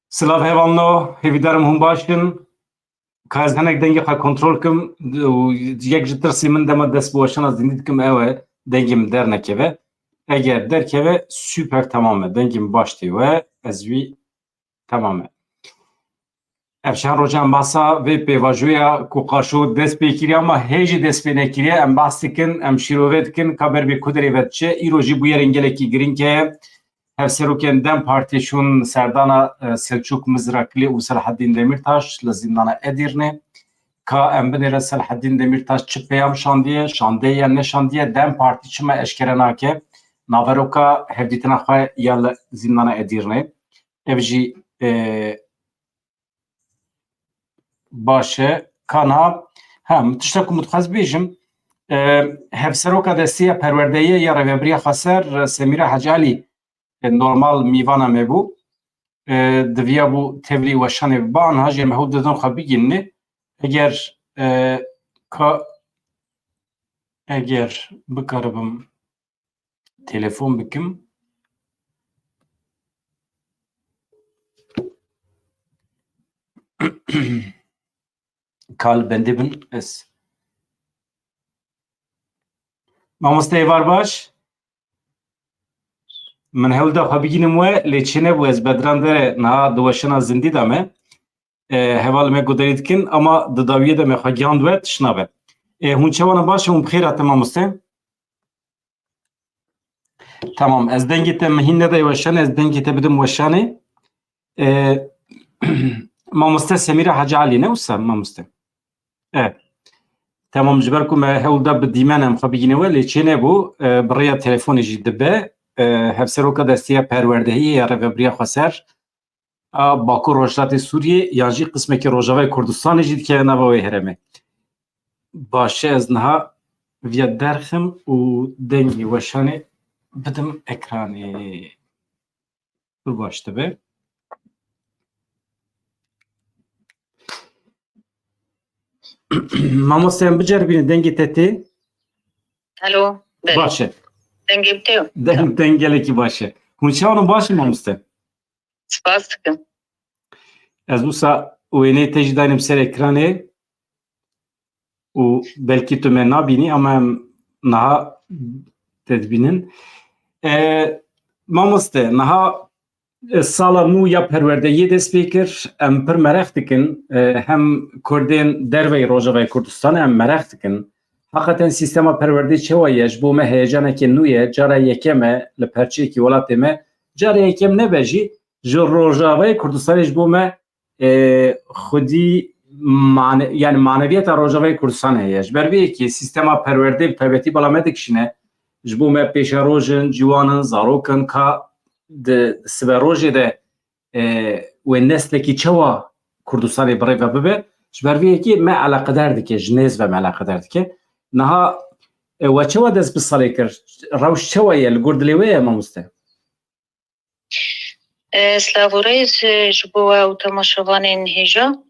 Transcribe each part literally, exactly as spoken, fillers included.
Silav hevalno, hêvîdarim hûn baş in. Ka ez hinek dengê xwe kontrol kim û yek ji tirsê min dema dest bi weşana zindî dikim ew e, dengê min dernekeve. Eger derkeve, super, temam e. Dengê min baş tê we, ez wî temam e. Ev çend rojan basa vê pêvajoya ku qaşo dest pê kiriye, ama hê jî dest pê nekiriye. Em behs dikin, em şîrove dikin, ka ber bê ku derê ve diçe. Îro jî bûyerên gelekî girîng heye. Hevserokên DEM Partî çûn serdana, e, Selçûk Mizrakli û Selahaddîn Demîrtaş li zîndana Edîrnê. Ka em binêrin Selahaddîn Demîrtaş çi peyam şandiye, şandiye yan neşandiye, DEM Partî çima eşkere nake naveroka hevdîtina xwe ya li zîndana Edîrnê. Ev jî, e, baş e. Ka niha, ha, min tiştek ku min dixwest bêjim, e, hevseroka desteya perwerdeyê ya Rêveberiya Xweser, Semîra Hecî Alî, e, normal mîvana me bû. E, diviya bû tevlî weşanê biba, niha jî em hewl didin xwe bigihînê. Eger, e, ka, eger bikaribim telefon bikim. Kal bendê bin ez. Mamoste Êvar baş. Min hewl da xwe bigînim we, lê çênebû, ez bedran dere niha di weşana zindî de me. E, hevalê me guderî dikin, ama di dawiyê de me xwe gihand we, tişt nabe. E, hûn çawa ne, baş e, hûn bi xêr hatin mamoste? Tamam, ez dengê te, min hîn nedaye weşanê, ez dengê te bidim weşanê. E, mamoste Semîra Hacı Ali ne wisa mamoste? E, tamam, ji ber ku me hewl da bi dîmen em xwe bigîne we, lê çênebû, e, bi rêya telefonê jî dibe. E, hevseroka desteya perwerdehiyê ya Rêveberiya Xweser a Bakur Rojhilatê Sûriyê yan jî qismekî Rojavayê Kurdistanê jî dikeve nava wê herêmê. Baş e, ez niha viya derxim û dengê weşanê bidim ekranê. Tu baş dibe. Mamoste, em biceribînin, dengê te tê. Alo, belê. Baş e. Dengê bi te yo? Deng, deng gelekî baş e. Hûn çawan in, baş in mamoste? Spas dikim. Ez wisa wêneyê te jî daynim ser ekranê û belkî tu me nabînî, ama em niha te dibînin. E, mamoste, niha, e, sala nû ya perwerdeyê dest pê kir. Em pir mereq dikin, e, hem Kurdên derveyî Rojavayê Kurdistanê em mereq dikin. Heqeten sîstema perwerdeyê çawa ye? Ji bo me heyecanekê nû ye. Cara yekem e li perçeyekî welatê me. Cara yekem nebe jî, ji Rojavayê Kurdistanê ji bo me, e, xwedî mane-, yani maneviyeta Rojavayê Kurdistanê heye. Ji ber vê yekê sîstema perwerdeyê bi taybetî bala me dikişîne. Ji bo me pêşeroj in, ciwan in, zarok in, ka di siberojê de, e, wê neslekî çawa Kurdistanê bi rê ve bibe. Ji ber vê yekê me eleqedar dike, ji nêz ve me eleqedar dike. Niha, e, we çawa dest bi salê kir? Rewş çawa ye? Li gor dilê we ye, mamoste? E, silav û rêz, e, ji bo we û temaşevanên hêja.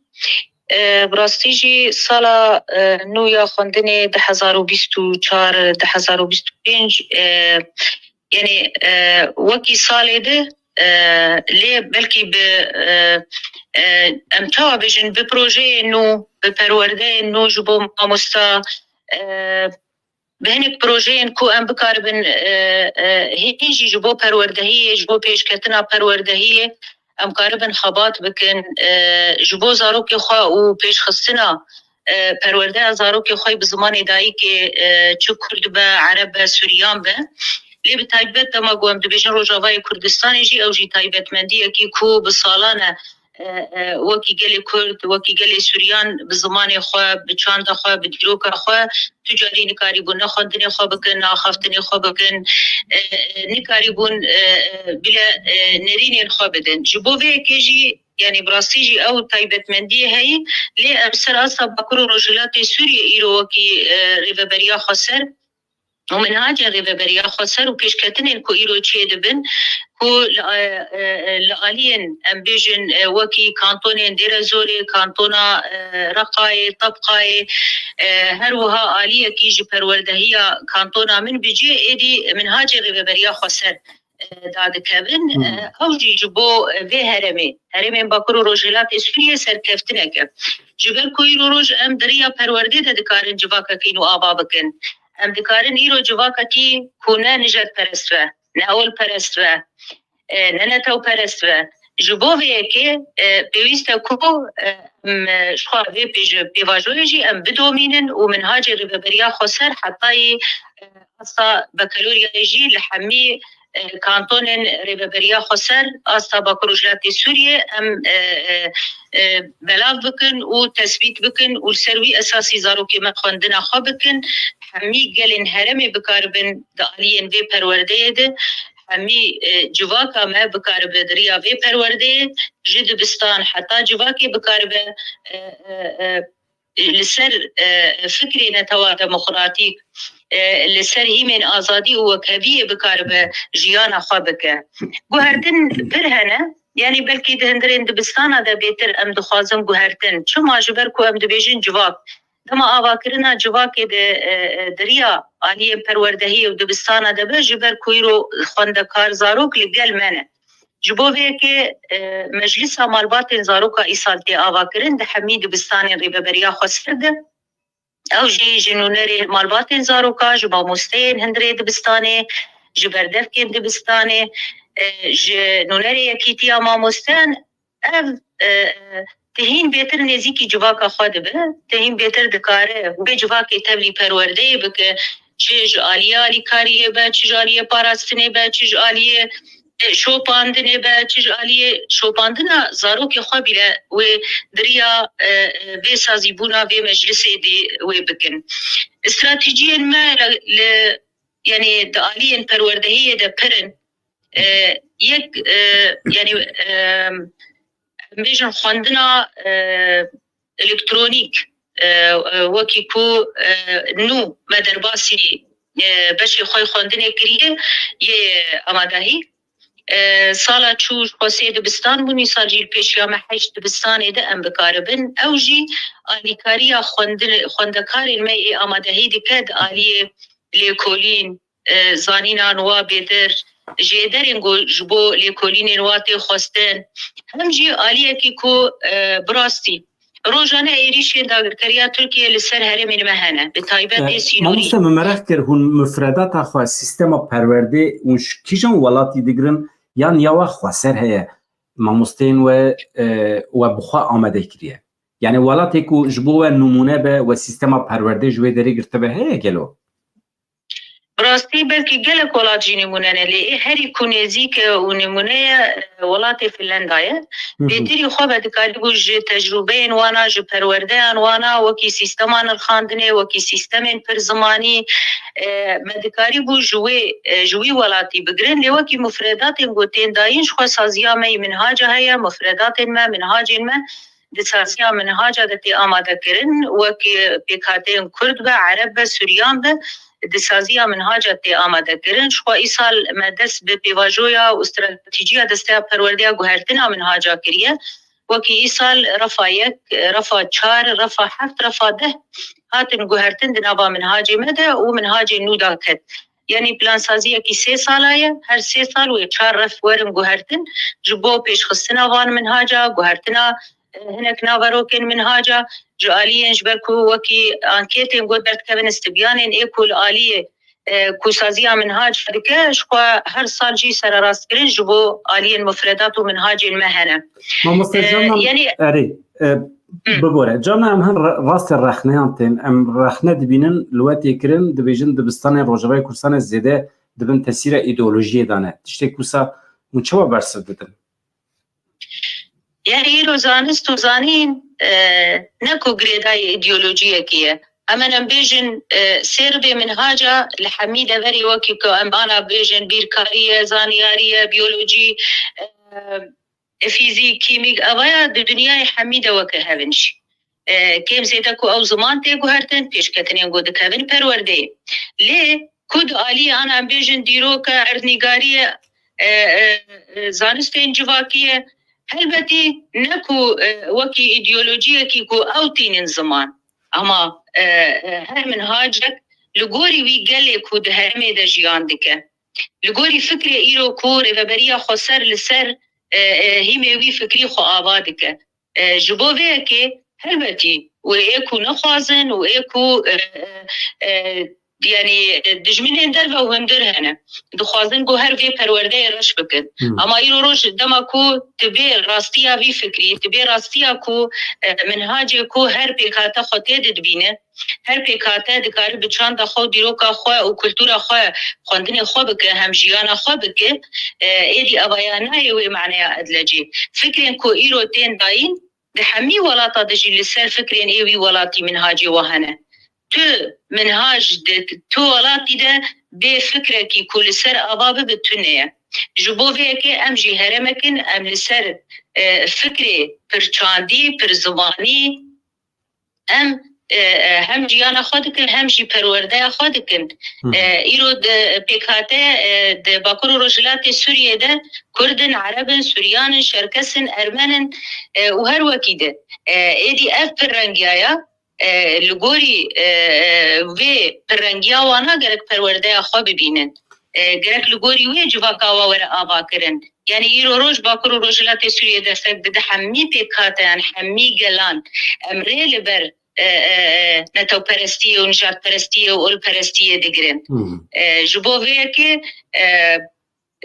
E, bi rastî jî sala, e, nû ya xwendinê du hezar û bîst û çar, du hezar û bîst û pênc, e, yanî, e, wekî salê di, e, lê belkî bi, e, e, em çawa bêjin, bi projeyên nû, bi perwerdeyên nû ji bo mamosta, e, bi hinek projeyên ku em bikaribin, e, e, hê-, hîn jî ji bo perwerdehiyê, ji bo pêşketina perwerdehiyê em karibin xebat bikin, e, ji bo zarokê xwe û pêşxistina, e, perwerdeya zarokê xwe bi zimanê dayikê, e, çi kurd be, ereb be, suryan be. Lê bi taybet dema ku em dibêjin Rojavayê Kurdistanê jî, ew jî taybetmendiyekî ku bi salan e, e, e, wekî gelê Kurd, wekî gelê Suryan bi zimanê xwe, bi çanda xwe, bi dîroka xwe, tu carî nikarîbûn ne xwendinê xwe bikin, ne axaftinê xwe bikin, e, e, nikarîbûn, e, e, bile, e, nerînên xwe bidin. Ji bo vê yekê jî, yanî bi rastî jî ew taybetmendiyê heye, lê em ser asta Bakur û Rojhilatê Sûriyê îro wekî, e, Rêveberiya Xweser, û minhacên Rêveberiya Xweser û pêşketinên ku îro çêdibin, ku li, e, e, li aliyên, em bêjin, e, wekî kantonên Dêrezorê, kantona, e, Reqayê, Tebqayê, e, her wiha aliyekî ji perwerdehiya kantona min bi cih êdî minhacê Rêveberiya Xweser, e, dadikevin. Hmm. E, ew jî ji bo vê herêmê, herêmên Bakur û Rojhilatê Sûriyê serkeftinek e. Ji ber ku îro roj em di riya perwerdê de dikarin civakekî nû ava bikin. Em dikarin îro civakekî ku ne nijadperest be, ne ewilperest be, e, ne netewperest be. Ji bo vê yekê, e, pêwîst e ku, e, em, e, ji xwe vê pêj-, pêvajoyê jî em bidomînin û minhacê Rêveberiya Xweser hetayî, e, asta bakaloriyayê jî li hemî, e, kantonên Rêveberiya Xweser, asta Bakur Rojhilatê Sûriyê em, e, e, e, belav bikin û tesbît bikin û li ser wî esasî zarokê me xwendina xwe bikin. Hemî gelên herêmê bikaribin di aliyên vê perwerdeyê de, hemî, e, civaka me bikaribe di riya vê perwerdeyê, ji dibistan heta civakê bikaribe, e, e, e, li ser, e, fikrê netewa demokratîk, e, li ser hîmên azadî û wekheviyê bikaribe jiyana xwe bike. Guhertin pir hene, yanî belkî di hundirên dibistana de bêtir em dixwazin guhertin. Çima? Ji ber ku em dibêjin civak. Dema avakirina civakê di, e, e, di riya aliyên perwerdehiyê û dibistana de be, ji ber ku îro xwendekar zarok li gel me ne. Ji bo vê yekê, e, Meclisa Malbatên Zaroka îsal tê avakirin di hemî dibistanên Rêveberiya Xweser de. Ew jî ji nûnerê malbatên zaroka, ji mamosteyên hundirê dibistanê, ji berdevkên dibistanê, e, ji nûnerê Yekîtiya Mamosteyan, ev, e, e, tihîn bêtir nêzîkî civaka xwe dibe, tihîn bêtir dikare wê civakê tevlî perwerdeyê bike, çi ji aliyê alîkariyê be, çi ji aliyê parastinê be, çi ji aliyê, e, şopandinê be, çi ji aliyê şopandina zarokê xwe bîle wê di riya, e, e, vê sazîbûna vê meclisê dê wê bikin. Stratejiyên me li, li, yanî di aliyên perwerdehiyê de pir in. E, yek, e, yanî, e, em bêjin xwendina, e, elektronîk, e, e, wekî ku, e, nû me derbasî, e, beşê xwe yê xwendinê kiriye, yê amadahî. E, sala çû ji xwe sê dibistan bûn, îsal jî li pêşiya me heşt dibistanê de em bikaribin. Ew jî alîkariya xwendin-, xwendekarên me ê amadehî dike di aliyê lêkolîn, e, zanînan wa bêdir, jêderên ku ji bo lêkolînên wa tê xwestin, hem jî aliyekî ku, e, bi rastî rojane êrîşên dagirkeriya Tirkiye li ser herêmên me hene, bi taybet tê, e, sînorî. Mamoste, min mereq kir, hûn mufredata xwe, sîstema perwerdê, hûn ji kîjan welatî digirin, yan ya we xweser heye, mamosteyên we, e, we bi xwe amade kiriye? Yanî welatê ku ji bo we nimûne be, we sîstema perwerdê ji wê derê girtibe, heye gelo? Bi rastî belkî gelek welat jî nimûne ne, lê ê herî ku nêzîk e û nimûne ye, e, welatê Finlanda ye. Hı hı. Bêtirî xwe me dikarîbû ji tecrûbeyên wana, ji perwerdeyan wana, wekî sîstema nirxandinê, wekî sîstemên pirzimanî, e, me dikarîbû ji wê, e, ji wî welatî bigirin. Lê wekî mufredatên ku tên dayîn, ji xwe saziya me yî minhaca heye, mufredatên me, minhacên me di saziya minhaca de tê amadekirin, wek, e, pêkhateyên Kurd be, Ereb be, Suryan be, di saziya minhaca tê amadekirin. Ji xwe îsal me dest bi pêvajoya û stratejîya Desteya Perwerdeya Guhertina Minhaca kiriye. Wekî îsal refa yek, refa çar, refa heft, refa deh hatin guhertin, di nava minhacê me de û minhacê nû de ket. Yanî plansaziyekî sê sala ye, her sê sal wê çar ref werin guhertin, ji bo pêşxistina van minhaca, guhertina, e, hinek naverokên minhaca, ji aliyên, ji ber ku wekî anketên ku derdikevin, stibyanên ê ku li aliyê, e, ku saziya minhac dike, ji xwe her sal jî sererastkirin ji bo aliyên mufredat û minhacên me hene. Mamoste, e, Canan, yanî erê, e, Hı. Bibore, carna em hin re-, rastê rexneyan tên. Em rexne dibînin, li we tê kirin, dibêjin dibistanên Rojavayê Kurdistanê zêde dibin tesîra îdeolojiyê de ne. Tiştê ku wisa hûn çawa bersiv didin? Yanî îro zanist û zanîn, e, ne ku girêdayî îdeolojiyekê ye. Hemen em bêjin, e, sêribê minhaca li hemî deverê wekî ku em ana bêjin bîrkarî ye, zanyarî ye, biyolojî, e, fîzîk, kîmîk, evaya di dinyayê hemî de weke hev in jî. E, kêm zêde ku ew ziman tê guhertin, pêşketinên ku dikevin perwerdeyê. Lê ku di aliyê ana em bêjin dîroka erdnîgariyê, e, e, e, zanistên civakiyê, helbetî ne ku, e, wekî îdeolojiyekî ku ew tînin ziman. Ama, e, e, her minhacek li gorî wî gelê ku di herêmê de jiyan dike. Li gorî fikrê îro ku Rêveberiya Xweser li ser, e, e, hîmê wî fikrî xwe ava dike. E, ji bo vê yekê helbetî wê ê ku nexwazin û ê ku, e, e, e, yanî, e, dijminên derve û hundir hene. Dixwazin ku her vê perwerdeyê reş bikin. Hmm. Ama îro roj dema ku tu bê rastiya vî fikrî, tu bê rastiya ku, e, minhacê ku her pêkhate xwe tê didibîne, her pêkhate dikare bi çanda xwe û dîroka xwe û kultura xwe xwendinê xwe bike, hem jiyana xwe bike, e, êdî evaya nayê wê maneya edlecê. Fikrên ku îro tên dayîn, di hemî welata de jî li ser fikrên ê wî welatî minhacê we hene. Tu minhaj di tu welatî de bê fikrekî ku li ser ava bibe tune ye. Ji bo vê yekê em jî heremek in, em li ser, e, fikrê pirçandî, pirzimanî, em, e, e, hem jiyana xwe dikin, hem jî perwerdeya xwe dikin. Hı hı. E, îro di pêkhate, e, di Bakur û Rojhilatê Sûriyê de Kurd in, Ereb in, Suryan in, Şerkes in, Ermen in, e, û her wekî di. E, êdî ev pirrengiya ya, e, li gorî, e, e, vê pirrengiya wana gerek perwerdeya xwe bibînin. E, gerek li gorî wê civaka wa were avakirin. Yanî îro roj Bakur û Rojhilatê Sûriyê destek dide hemî pêkhateyan, hemî gelan em rê li ber, e, e, e, netewperestiyê û nijadperestiyê û olperestiyê digirin. Hmm. E, ji bo vê yekê, e,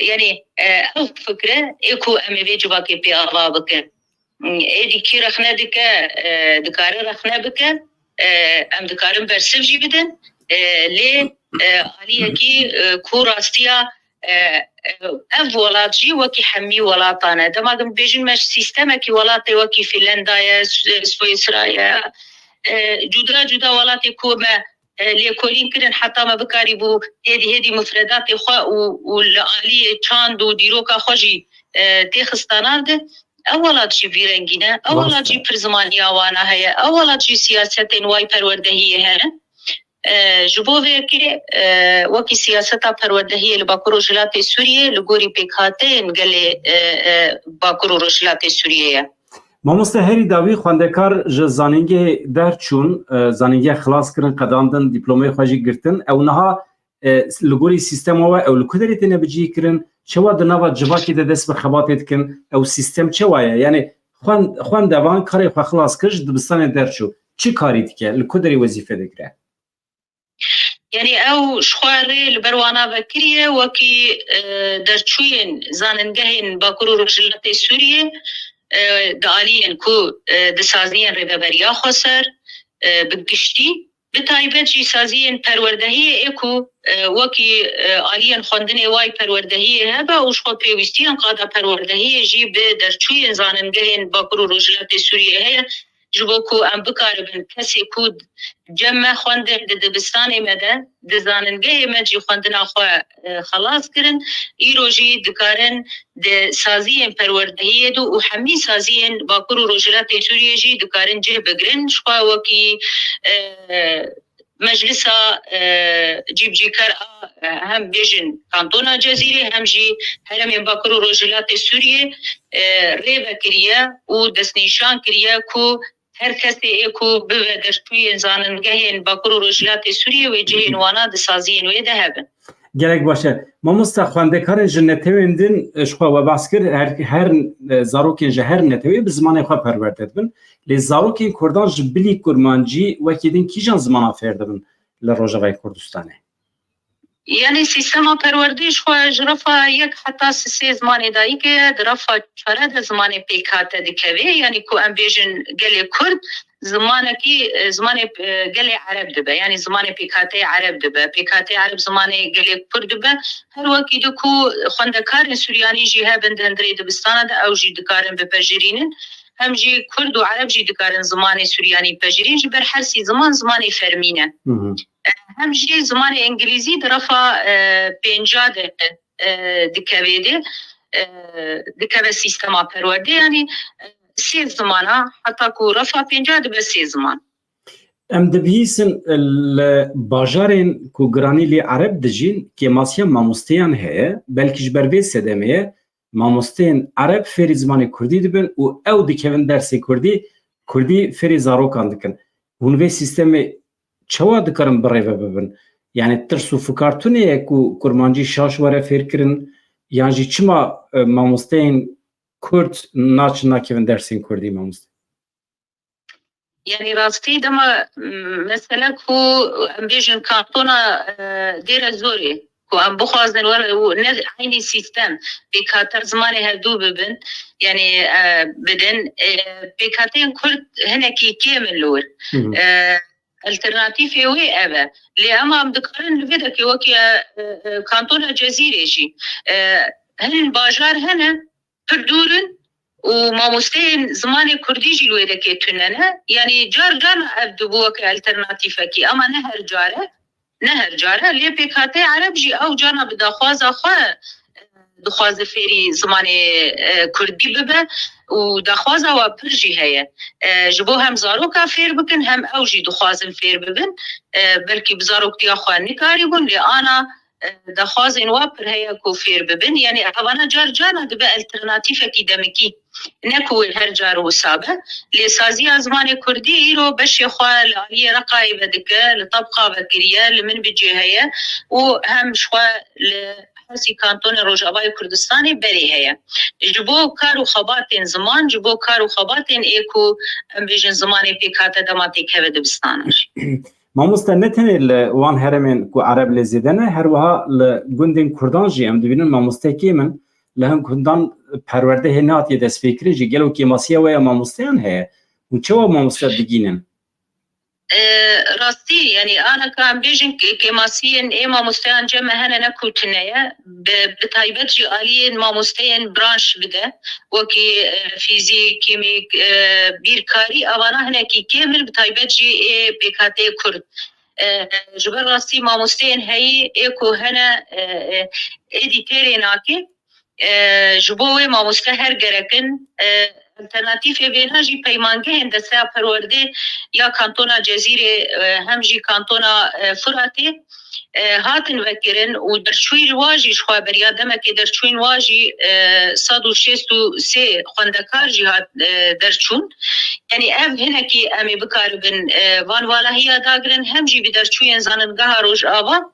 yanî, e, ew fikre ê ku em ê vê civakê pê ava bikin. Êdî kî rexne dike, e, dikare rexne bike, e, em dikarin bersiv jî bidin, e, lê, e, aliyekî, e, ku rastiya, e, e, ev welat jî wekî hemî welatan e. Dema ku bêjin me sîstemekî welatê wekî Fînlenda ye, Swi-, Swîsra ye, e, cuda cuda welatê ku me, e, lêkolîn kirin heta me bikarîbû hêdî hêdî mufredatê xwe û, û li aliyê çand û dîroka xwe jî, e, têxista nav de. Ew welat jî vî rengî ne. Ew welat jî pir zimaniya wana heye. Ew welat jî siyasetên wayî perwerdehiyê hene. E, ji bo vê yekê, e, wekî siyaseta perwerdehiyê li Bakur û Rojhilatê Sûriyê li gorî pêkhateyên gelê, e, e, Bakur û Rojhilatê Sûriyê ye. Mamoste, herî dawî xwendekar ji zanîngehê derçûn, e, zanîngeha xilas kirin, qedandin, dîplomeyê xwe jî girtin. Ew niha, e, li gorî sîstema we, ew li ku derê têne bicihîkirin? Çawa di nava civakê de dest bi xebatê dikin? Ew sîstem çawa ye? Yanî xwen-, xwendevan karê xwe xilas kir, ji dibistanê derçû. Çi karî dike? Li ku derê wezîfe digire? Yanî ew ji xwe rê li ber wana vekiriye, wekî, e, derçûyên zanîngehên Bakur û Rojhilatê Sûriyê, e, di aliyên ku, e, di saziyên Rêveberiya Xweser, e, bi giştî, bi taybet jî saziyên perwerdehiyê ê ku, e, wekî, e, aliyên xwendinê wayî perwerdehiyê hebe û ji xwe pêwîstiyên qada perwerdehiyê jî bi derçûyên zanîngehên Bakur û Rojhilatê Sûriyê heye. Ji bo ku em bikaribin kesê ku cem me xwendin di dibistanê me de, di zanîngehê me jî xwendina xwe, e, xelas kirin, îro jî dikarin di saziyên perwerdehiyê de û hemî saziyên Bakur û Rojhilatê Sûriyê jî dikarin cih bigirin. Ji xwe wekî, e, meclisa, e, cîbicîkar a, e, hem bêjin Kantona Cezîrê, hem jî herêmên Bakur û Rojhilatê Sûriyê, e, rê vekiriye û destnîşan kiriye ku her kesê ê ku bibe derçûyên zanîngehên Bakur û Rojhilatê Sûriyê wê cihên wana di saziyên wê de hebin. Gelek baş e. Mamosta, xwendekarên ji netewên din, e, ji xwe we behs kir, her, her, e, zarokên ji her netewê bi zimanê xwe perwerde dibin. Lê zarokên kurdan ji bilî kurmancî wekî din kîjan zimana fêr dibin li Rojavayê Kurdistanê? Yanî sîstema perwerdê ji xwe ji refa yek heta sê zimanê dayikê ye, di refa çare de zimanê pêkhate dikeve. Yanî ku em bêjin gelê Kurd, zimanekî, e, zimanê, e, gelê Ereb dibe. Yanî zimanê pêkhateyê Ereb dibe. Pêkhateyê Ereb zimanê gelê Kurd dibe. Her wekî di ku xwendekarên Suryanî jî hebin di hundirê dibistana de, ew jî dikarin bipejirînin. Hem jî Kurd û Ereb jî dikarin zimanê Suryanî pejirîn. Ji ber her sî ziman zimanê fermî ne. Hı hı. Hem jî zimanê îngilîzî di refa, e, pênca de, e, dikeve de, e, dikeve sîstema perwerdê, yanî, e, sê zimana, heta ku refa pênca dibe sê ziman. Em dibihîsin, e, li bajarên ku giranî lê Ereb dijîn, kêmasiya mamosteyan heye, belkî ji ber vê sedemê ye, mamosteyên Ereb fêrî zimanê Kurdî dibin û ew dikevin dersê Kurdî, Kurdî fêrî zarokan dikin. Hûn vê sîstemê çawa dikarin birêve bibin? Yani tirs û fikar tune ye ku kurmancî şaş were fêrkirin, yan jî çima, e, mamosteyên kurd naçin nakevin dersên kurdî, mamoste? Yani rastî dema, m-, mesele ku em bêjin kantona, e, Dêre Zorê, ku em bixwazin were û ne eynî sîstem pêkhate zimanê hevdû bibin, yani, e, bidin, e, pêkhateyên kurd hinekî kêm in li wir. E, alternatîfê wê ev e. Lê ema em dikarin li vê dekê wekî, e, e, kantona Cezîrê jî, e, hin bajar hene, pir dûr in û mamosteyên zimanê kurdî jî li wê dekê tune ne. Yanî car carna ev dibû weke alternatîfekî, ama ne her care, ne her care. Lê pêkhateyê ereb jî ew carna bi daxwaza xwe, e, dixwaze fêrî zimanê, e, kurdî bibe û daxwaza wa pir jî heye. E, ji bo hem zaroka fêr bikin, hem ew jî dixwazin fêr bibin. E, belkî bi zaroktiya xwe nikarîbûn, lê ana, e, daxwazên wa pir heye ku fêr bibin. Yanî evana car carna dibe alternatîfekî demikî, ne ku wê her car wisa be. Lê saziya zimanê kurdî îro beşê xwe li aliyê Reqayê vedike, li Tebqa vekiriye, li Minbicê heye û hem ji xwe li hersî kantonê Rojavayê Kurdistanê berê heye. Ji bo kar û xebatên ziman, ji bo kar û xebatên ê ku em bêjin zimanê pêkhate dema têkeve dibistana jî. Mamoste, ne tenê li wan herêmên ku ereb lê zêde ne, her wiha li gundên kurdan jî em dibînin mamoste kêm in. Li hin gundan perwerde hê nehatiye destpêkirin jî. Gelo kêmasiya we ya mamosteyan heye? Hûn çawa mamoste digînin? E, rastî, yanî ana ka em bêjin ke-, kêmasiyên ê mamosteyan cem me hene ne ku tune ye. Bi, bi taybet jî aliyên mamosteyên branş bide, wekî, e, fîzîk, kîmîk, e, bîrkarî, evana hinekî kêm in, bi taybet jî ê pêkhateyê kurd. E, ji ber rastî mamosteyên heyî ê ku hene, e, e, êdî têrê nake. E, ji bo wê mamoste her gerek in. E, alternatîfê vêna jî peymangehên Desteya Perwerdê ya kantona Cezîrê, e, hem jî kantona, e, Furatê, e, hatin vekirin û derçûyî wa jî ji xwe beriya demekê derçûyîn wa jî, e, sed û şêst û sê xwendekar jî hat, e, derçûn. Yanî ev hinekî em ê bikaribin, e, van valahiya dagirin, hem jî bi derçûyên zanîngeha Rojava,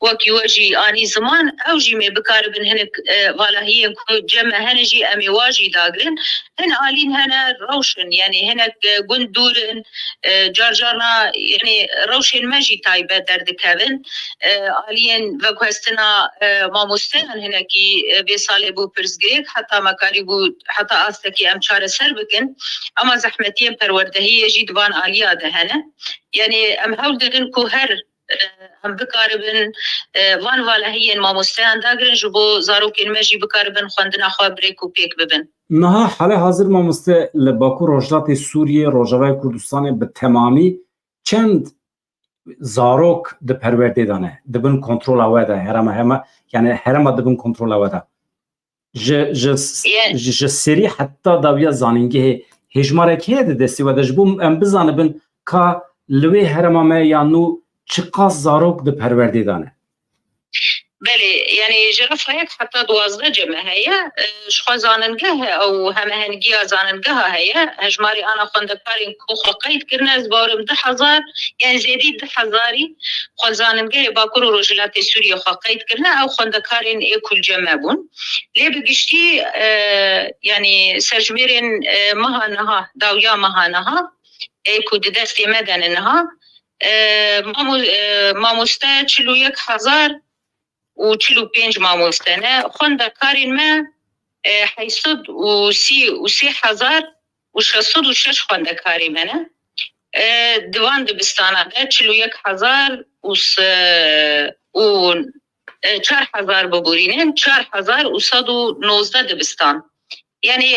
wekî we jî anî ziman, ew jî mê bikaribin hinek, e, valahiyên ku cem me hene jî em ê wa jî dagirin. Hin alîn hene rewş in, yanî hinek, e, gund dûr in, e, car carna, yanî rewşên me jî taybet derdikevin. E, aliyên veguhestina, e, mamosteyan hinekî, e, vê salê bû pirsgirêk, heta me karîbû, heta astekî em çareser bikin. Ama zehmetiyên perwerdehiyê jî di van aliya de hene. Yanî em hewl didin ku her, e, em bikaribin, e, van valahiyên mamosteyan dagirin, ji bo zarokên me jî bikaribin xwendina xwe bi rêk û pêk bibin. Niha hale hazir mamoste li Bakur Rojhilatê Sûriyê, Rojavayê Kurdistanê bi temamî çend zarok di perwerdê de ne, di bin kontrola we de, herema hema, yani herema di bin kontrola we de? Ji, ji, Ye- ji, ji serî heta dawiya zanîngehê hêjmarek heye di destê we de, ji bo em bizanibin ka li wê herema me ya nû çiqas zarok di perwerdê de ne? Belê, yanî ji refa yek heta duwazdeh cem me heye. E, ji xwe zanîngeh ew hemehengiya zanîngeha heye. Hejmarê ana xwendekarên ku xwe qeyd kirine, ez bawerim du hezar, yanî zêdî du hezarî xwe zanîngehê Bakur û Rojhilatê Sûriyê xwe qeyd kirine, ew xwendekarên ê ku li cem me bûn. Lê bi giştî, e, yanî serjimêrên, e, meha niha, dawiya meha niha, ê ku di destê me de ne niha, e, mamo-, e, mamoste çil û yek hezar û çil û pênc mamoste ne. Xwendekarên me, e, heyşt sed û sî û sê hezar û şeş sed û şeş xwendekarê me ne. E, di van dibistana de çil û yek hezar û se-, û, e, çar hezar biborînin, çar hezar û sed û nozdeh dibistan. Yanî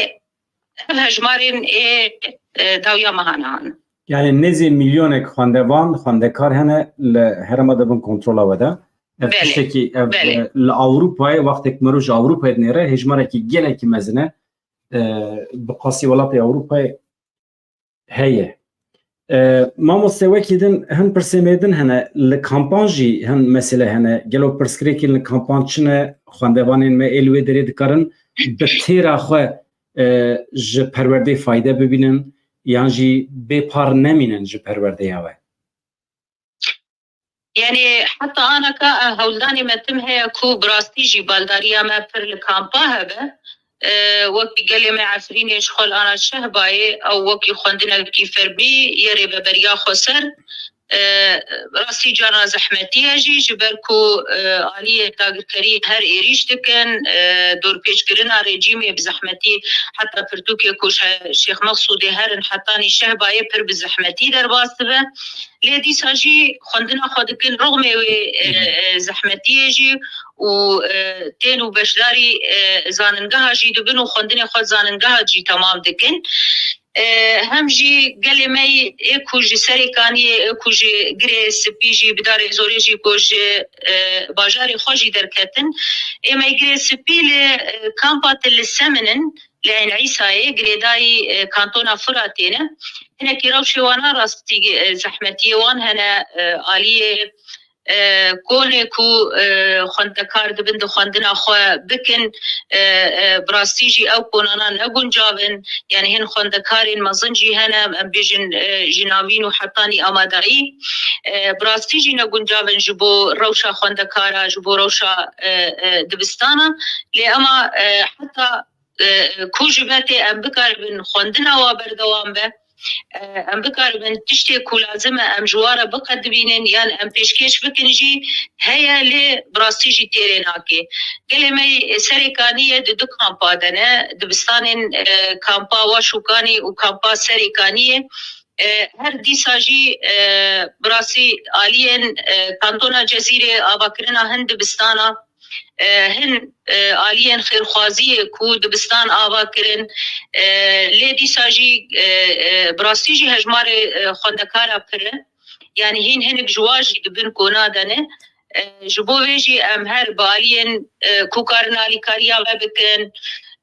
ev hejmarên ê, e, dawiya meha niha ne. Yani nêzî milyonek xwendevan, xwendekar hene li herêma di bin kontrola we de. Ev Belê, tiştekî, ev, belê. e, li Ewropayê, wextek mirov ji Ewropayê dinêre, hejmarekî gelekî mezin e, e, bi qasî welatê Ewropayê heye. E, mamoste, wekî din hin pirsê me din hene, li kampan jî hin mesele hene. Gelo pirsgirêkên li kampan çi ne, xwendevanên me ê li wê derê dikarin bi têra xwe, e, ji perwerdê fayde bibînin yan jî bê par nemînin ji perwerdeya we? Yanî heta anaka, e, hewldanê me tim heye ku bi rastî jî baldariya me pir li kampa hebe. E, wekî gelê me Efrînê ji xwe li ana Şehbayê, ew wekî xwendinekî fermî yê rêveberiya xweser. E, rastî carna zehmetî ye jî, ji ber ku, e, aliyê dagirkerî her êrîş dikin, e, dorpêçkirina rejîmê bi zehmetî, heta pirtûkê ku ji Şêx Mexsûdê herin hetanî Şehbayê pir bi zehmetî derbas dibe. Lê dîsa jî xwendina xwe dikin, rixmê wê, e, Hı hı. e, zehmetiyê jî û, e, tên û beşdarî, e, zaningeha jî dibin û xwendinê xwe zaningeha jî temam dikin. E, hem jî gelê me yê ê ku ji Serêkaniyê, ê ku ji Girê Spî jî bi darê zorê jî ku ji, e, bajarê xwe jî derketin. Ê me Girê Spî li, e, kampa Til Semin in, li Eyn Îsayê, girêdayî, e, kantona Firatê ne. Hinekî rewşê wana rastî, e, zehmetiyê wan hene, e, aliyê, e, konê ku, e, xwendekar dibin di xwendina xwe bikin, e, e, bi rastî jî ew konana ne guncav in. Yanî hin xwendekarên mezin jî hene, em bêjin, e, ji navîn û hetanî amadayî. E, bi rastî jî ne guncav in ji bo rewşa xwendekara, ji bo rewşa, e, e, dibistana. Lê ema, e, heta, e, ku ji me tê em bikaribin xwendina wa berdewam be, e, em bikaribin tiştê ku lazim e em ji wa re biqedibînin yan em pêşkêş bikin jî heye, lê bi rastî jî têrê nake. Gelê me yê Serêkaniyê di du kampa de ne, dibistanên, e, kampa Waşûkanî û kampa Serêkaniyê. E, her dîsa jî, e, bi rastî aliyên, e, kantona Cezîrê avakirina hin dibistana, e, hin, e, aliyên xêrxwaziyê ku dibistan ava kirin, e, lê dîsa jî, e, e, bi rastî jî hejmarê, e, xwendekara pir e. Yanî hîn hinek ji wa jî di bin kona de ne. E, ji bo vê jî em her bi aliyên, e, ku karin alîkariya me bikin,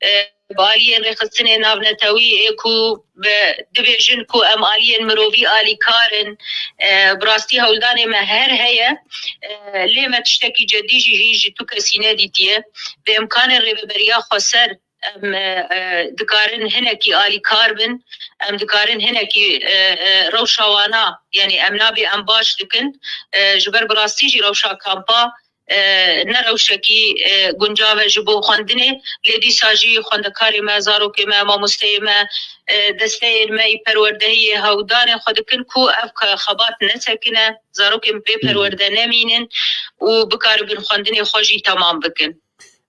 e, bi aliyên rêxistinê navnetewî ê ku bi, dibêjin ku em aliyên mirovî alîkar in. E, bi rastî hewldanê me her heye. E, lê me tiştekî cedî jî hîn ji tu kesî nedîtiye. Bi îmkanên rêveberiya xweser em, e, e, dikarin hinekî alîkar bin. Em dikarin hinekî, e, e, rewşa wana, yanî em nabê em baş dikin. E, ji ber bi rastî jî rewşa kampa, e, ne rewşekî, e, guncav e ji bo xwendinê. Lê dîsa jî xwendekarê me, zarokê me, mamosteyê me, e, desteyên me yî perwerdehiyê hewldanê xwe dikin ku ev ke-, xebat nesekine, zarokên bê Hı hı. perwerde nemînin û bikaribin xwendinê xwe jî temam bikin.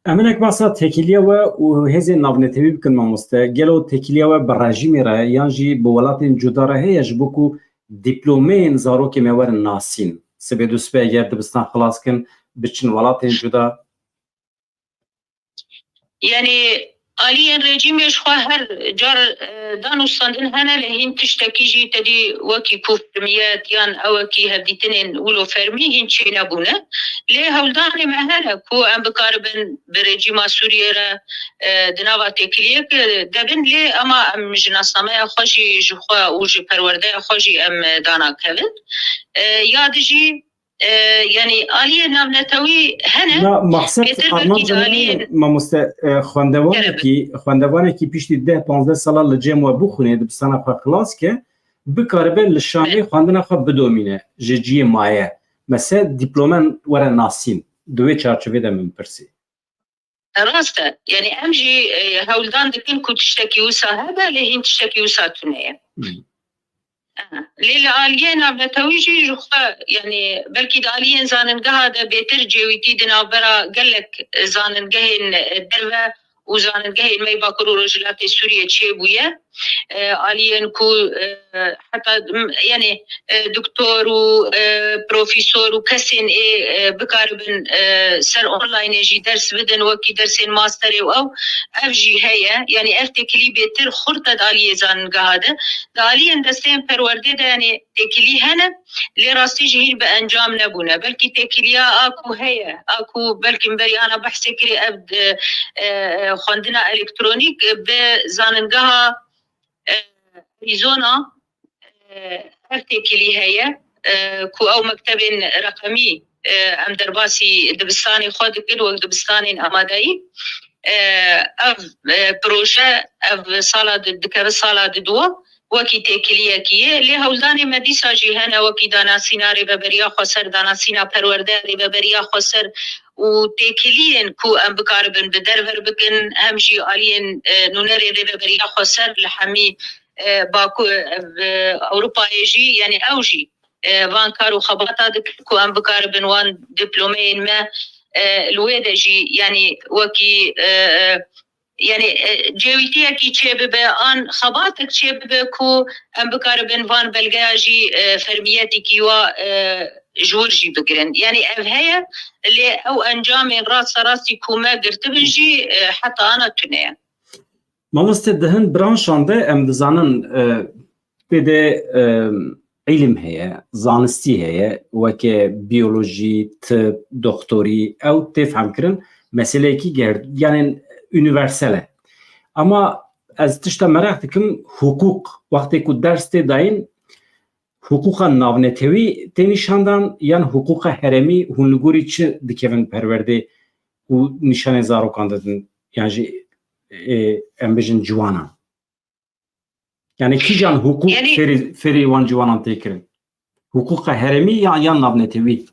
Em hinek behsa têkiliya we û hêzên navnetewî bikin mamoste. Gelo têkiliya we bi rejîmê re yan jî bi welatên cuda re heye ji bo ku diplomeyên zarokê me werin nasîn? Sibê dû sibê eger dibistan xilas kin, biçin welatên cuda? Yanî aliyên rejîmê ji xwe her car, e, danûstandin hene, lê hîn tiştekî jî tedî wekî ku fermiyet yan ewekî hevdîtinên wilo fermî hîn çênebûne. Lê hewldanê me hene ku em bikaribin bi rejîma Sûriyê re, e, di nava têkiliyek, e, de bin, lê ema em ji nasnameya xwe jî ji xwe û ji perwerdeya xwe jî em, e, dana kevin. E, ya di jî, e, yanî aliyê navnetewî hene. Na, maqsed Bêtir belkî armanca di me aliyên mamoste, e, xwendevanekî, Kerem. xwendevanekî piştî deh panzdeh sala li cem we bixwîne, dibistana xwe xilas ke, bikaribe li şanê Belê. xwendina xwe bidomîne ji cihê maye. Mese dîplomen were nasîn. Di wê çarçovê de min pirsî. Rast e. Yanî em jî, e, hewldan dikin ku tiştekî wisa hebe, lê hîn tiştekî wisa tune ye. Hmm. Aha. Lê li aliyê navnetewî jî ji xwe, yanî belkî di aliyên zaningeha de bêtir cêwîtî di navbera gelek zaningehên derve û zaningehên me yê Bakur û Rojhilatê Sûriyê çêbûye. E, aliyên ku, e, heta, m-, yanî, e, doktor û, e, profesor û kesên ê, e, bikaribin, e, ser onlaynê jî ders bidin, wekî dersên masterê û ew, ev jî heye. Yanî ev têkilî bêtir xurt e di aliyê zaningeha de. Di aliyên desteyên perwerdê de, yanî têkilî hene, lê rastî jî hîn bi encam nebûne. Belkî têkiliya a ku heye, a ku belkî min berî ana behsê kirî, ev, e, e, e, xwendina elektronîk bi zaningeha, e, Arizona, e, ev têkilî heye, e, ku ew mektebên reqemî, e, em derbasî dibistanê xwe dikin, wek dibistanên amadeyî. E, ev, e, proje, ev sala di-, dikeve sala di duwa. wekî têkiliyekî ye. Lê hewldanê me dîsa jî hene, wekî danasîna rêveberiya xweser, danasîna perwerdeya rêveberiya xweser û têkiliyên ku em bikaribin bi derver bikin, hem jî aliyên, e, nûnerê rêveberiya xweser li hemî, e, Baku-, e, Ewropayê jî, yanî ew jî, e, van kar û xebata dikin ku em bikaribin wan diplomeyên me, e, li wê de jî, yanî wekî, e, e, yanî, e, cêwîtiyekî çêbibe, an xebatek çêbibe ku em bikaribin van belgeya jî, e, fermiyetekî wa, e, ji wir jî bigirin. Yanî ev heye, lê ew encamên rasterast ku me girtibin jî, e, heta ana tune ye. Mamoste, di hin branşan de em dizanin, e, tê de, e, îlim heye, zanistî heye, weke biyolojî, tib, doktorî, ew tê fehmkirin, meseleyekî gehr-, yanî unîversel e. Ama ez tişta meraq dikim, hiqûq, wextê ku ders tê dayîn, hiqûqa navnetewî tê nîşandan yan hiqûqa herêmî, hûn li gorî çi dikevin perwerdê û nîşanê zarokan didin, yan jî, e, em bijin ciwanan? Yani kîjan hiqûq Yanî fêrî, fêrî wan ciwanan tê kirin? Hiqûqa herêmî ya, yan navnetewî?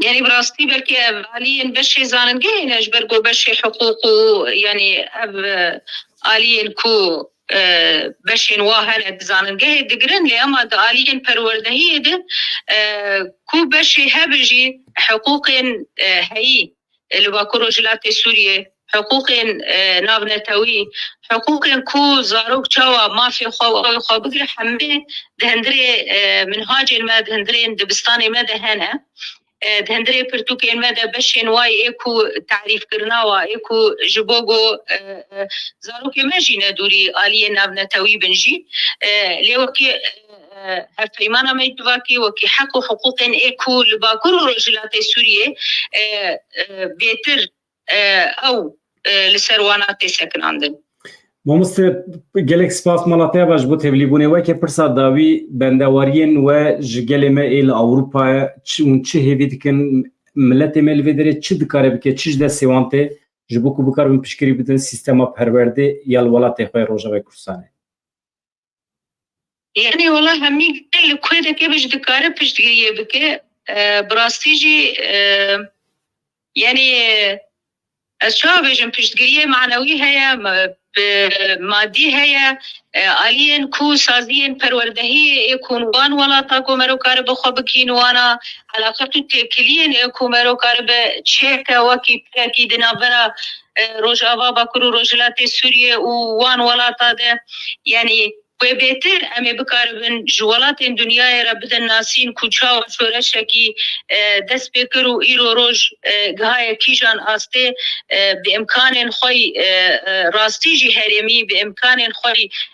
Yanî bi rastî belkî ev aliyên beşê zaningehê ne, ji ber ku beşê hiqûq û, yanî ev, e, aliyên ku, e, beşên wa hene di zaningehê digirin, lê ema di aliyên perwerdehiyê de, e, ku beşê hebe jî hiqûqên, e, heyî, e, li Bakur Rojhilatê Sûriyê, hiqûqên, e, navnetewî, hiqûqên ku zarok çawa mafê xwe û ewê xwe bigire, hemê di hundirê, e, minhacên me, di hundirên dibistanê me de hene. E, di hundirê pirtûkên me de beşên wa yê ê ku tarîfkirina wa, ê ku ji bo ku, e, e, zarokê me jî ne dûrî aliyê navnetewî bin jî. E, lê wekî, e, e, hevpeymana me civakî, wekî heq û hiqûqên ê ku li Bakur û Rojhilatê Sûriyê, e, e, bêtir, e, ew, e, li ser wana tê sekinandin. Mamoste, gelek spas mala te ya ji bo tevlîbûnê. Weke pirsa dawî, bendewariyên we ji gelê me ê li Ewropa ye, çi, hûn çi hêvî dikin? Miletê me li vê derê çi dikare bike, çi ji destê wan tê, ji bo ku bikaribin piştgirî bidin sîstema perwerdê ya li welatê xwe yê Rojavayê Kurdistanê? Yanî wela hemî gel li kuê de ke bi jî dikare piştgiriyê bike. E, bi rastî jî, e, yanî, ez çawa bêjim, piştgiriyê manewî heye, ma-, bi madî heye, e, aliyên ku saziyên perwerdehiyê ê ku wan welata ku mero karibe xwe bigihîn wana, eleqet û têkiliyên ê ku mero karibe çêke wekî pirekî di navbera, e, Rojava, Bakur û Rojhilatê Sûriyê û wan welata de, yanî wê bêtir em ê bikaribin ji welatên dinyayê re bidin nasîn ku çawa şoreşekî, e, dest pê kir û îro roj, e, gihaye kîjan astê, e, bi îmkanên xwe, e, e, rastî jî herêmî, bi îmkanên xwe,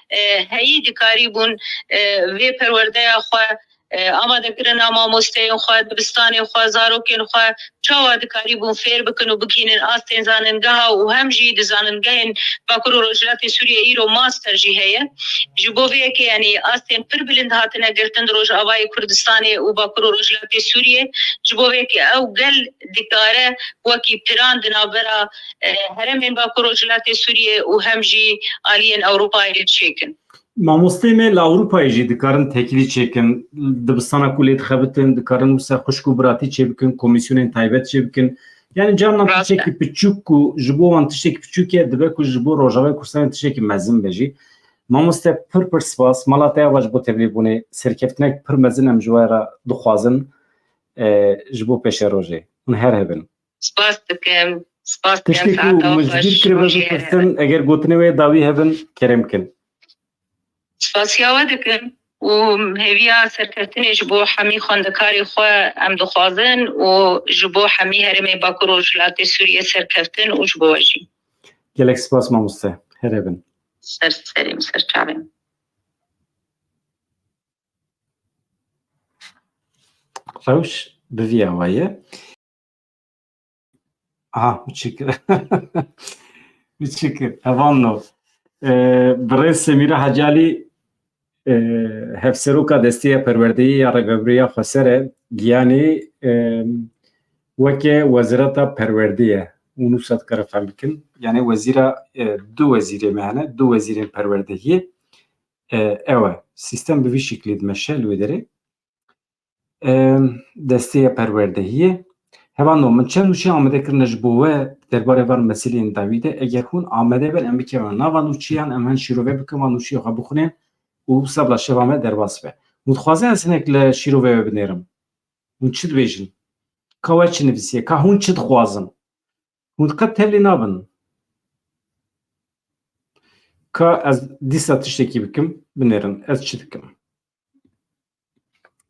e, heyî dikarîbûn, e, vê perwerdeya xwe, e, amadekirina mamosteyên xwe, dibistanên xwe, zarokên xwe çawa dikarîbûn fêr bikin û bigihînin astên zaningeha û hem jî di zaningehên Bakur û Rojhilatê Sûriyê îro master jî heye. Ji bo vê yekê, yanî astên pir bilind hatine girtin di Rojavayê Kurdistanê û Bakur û Rojhilatê Sûriyê. Ji bo vê yekê ew gel dikare wekî piran di navbera, e, herêmên Bakur Rojhilatê Sûriyê û hem jî aliyên Ewropayê çêkin. Mamosteyê me li Ewropayê jî dikarin têkilî çêkin. Dibistana ku lê dixebitin, dikarin wisa xwişk û biratî çêbikin, komîsyonên taybet çêbikin. Yani carinan Rast e. Tiştekî piçûk ku ji bo wan tiştekî piçûk e, dibe ku ji bo Rojavayê Kurdistanê tiştekî mezin be jî. Mamoste, pir pir spas. Mala te ya ji bo tevlîbûnê, serkeftinek pir mezin em ji we re dixwazin, e, ji bo pêşerojê. Hûn her hebin. Spas dikim. Spas dikim. Tiştê ku saeta we xweş, mijgîr kiribe rojê bipirsin, her hebin. Eger gotinê wê dawî hebin, kerem kin. Spasiya we dikim û hêviya serkeftinê ji bo hemî xwendekarê xwe em dixwazin û ji bo hemî herêmê Bakur û Rojhilatê Sûriyê serkeftin û ji bo we jî. Gelek spas mamoste. Here bin. Ser serê min, ser çavê min. Rewş bi vî awayî ye. Aha, biçûk. Biçûk. Hevalno. Ee, birêz Semîra Hecalî, ee, hevseroka Desteya Perwerdeyê ya Rêveberiya Xweser e, giyanê, ee, weke Wezareta Perwerdê ye. Û nûsa dikare fehm bikin. Yani wezîra, ee, du wezîrê me hene, du wezîrên perwerdehiyê. E, ew e. Sîstem bi vî şiklî dimeşe li wê derê. E, destê ye perwerdehiyê. Hevalno, min çend wişî amade kirine ji bo we derbarê van meseleyên dawî de. Eger hûn amade bin, em bikevin nav van wişiyan, em hin şîrove bikin, van wişiyê xwe bixwînin û wisa bila şeva me derbas be. Hûn dixwazin ez hinek li şîrove we binêrim? Hûn çi dibêjin? Ka we çi nivîsiye? Ka hûn çi dixwazin? Hûn qet tevlî nabin. Ka ez dîsa tiştekî bikim, binêrin. Ez çi dikim?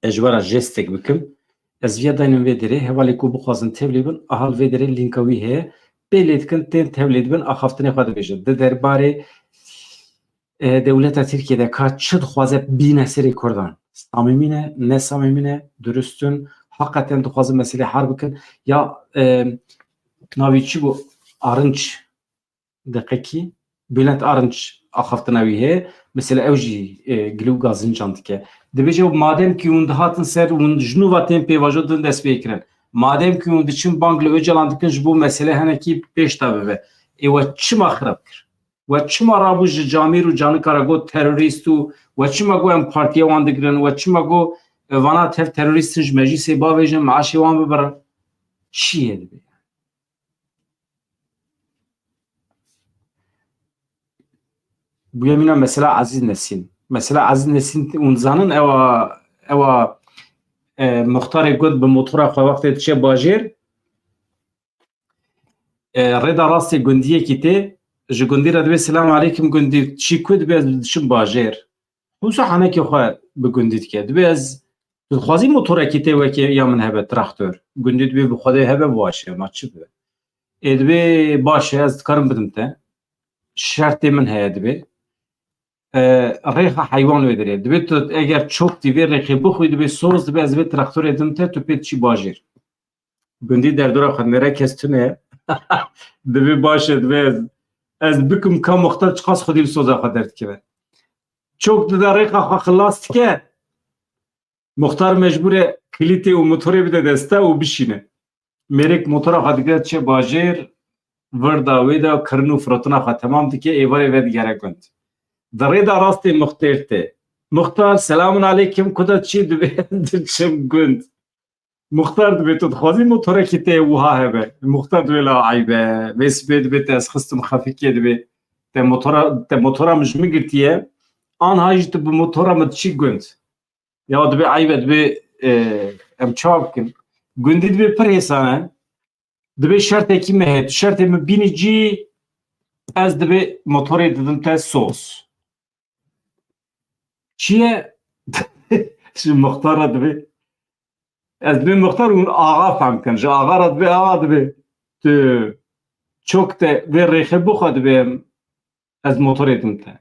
Ez ji we re jestek bikim. Ez viya daynim vê derê. Hevalê ku bixwazin tevlî bin, aha li vê derê lînka wî heye. Pê lê dikin, tên tevlî dibin, axaftinê xwe dibêjin. Di derbarê e, dewleta Tirkiye de ka çi dixwaze bîne serê Kurdan? Samîmî ne, ne samîmî ne, durust in, heqeten dixwazin meselê hal bikin. Ya, e, navî çi bû? Arınç, deqekî, Bülent Arınç axaftina wî heye. Mesela ew jî, e, gilû gazincan dike. Dibêje, madem ki hûn dihatin ser, hûn ji nû ve tên pêvajo din dest pê kirin. Madem ki hûn diçin bang li Ocalan dikin, ji bo mesele hinekî pêş de bibe. Ê we çima xirab kir? We çima rabû ji Camîr û Canika re got terorîst û we çima got em partiya wan digirin? We çima got, e, vana tev terorîst in, ji meclîsê bavêjin, meaşê wan bibirin? Çi ye dibe? Bûye mîna mesela Ezîz Nesîn. Mesela Ezîz Nesîn, hûn dizanin ewa, ewa, e, muxtarê gund bi motora xwe wextê diçe bajêr, e, rêda rastê gundiyekî tê, ji gundî re dibê, "Selam aleykum gundî, çi ku?" Dibê, "Ez diçim bajêr." Wisa henekê xwe bi gundî dike. Dibê, "Ez, tu dixwazî motorekî tê wekî ya min hebe, traktor?" Gundî dibê, "Bi Xwedê hebe, baş e, ma çi bibe?" Ê dibê, "Baş e, ez dikarim bidim te. Şertê min heye," dibê. E, rêxa heywan wê dirê. Dibê tu eger çok dî vê rêxê bixwî, dibê soz, dibê ez vê traktorê dim te, tu pê diçî bajêr. Gundî derdora xwe nêre kes tune ye. Dibê baş e, dibê ez, ez bikim ka muxtar çiqas xwedî li soza xwe derdikeve. Çok dide rêxa xwe xilas dike. Muxtar mecbûr e kilîtê û motorê bide deste û bişîne. Mêrik motora xwe digire diçe bajêr, vir da wê de kirin û firotina xwe temam dike, êvarê vedigere gund. Di rê de rastê muxtêr tê. Muxtar, selamun aleykum, ku de çi dibê diçim gund. Muxtar dibê, tu dixwazî motorekî te wiha hebe? Muxtar dibê, la eyb e. Vê sibê dibê te ez xistim xefikê dibê. Te motora, te motora min ji min girtiye. Anha jî tu bi motora min diçî gund. Ya dibê eyb e, dibê, e, em çawa bikin? Gundî dibê pir hêsan e. Dibê şertekî me heye. Tu şertê min bînî cî, ez dibê motorê didim te soz. Çi ye? Ji muxtar re dibê. Ez dibê muxtar û axa fehm kin. Ji axa re dibê, axa dibê. Tu çok te vê rêxe bixwe dibê, ez motorê dim te.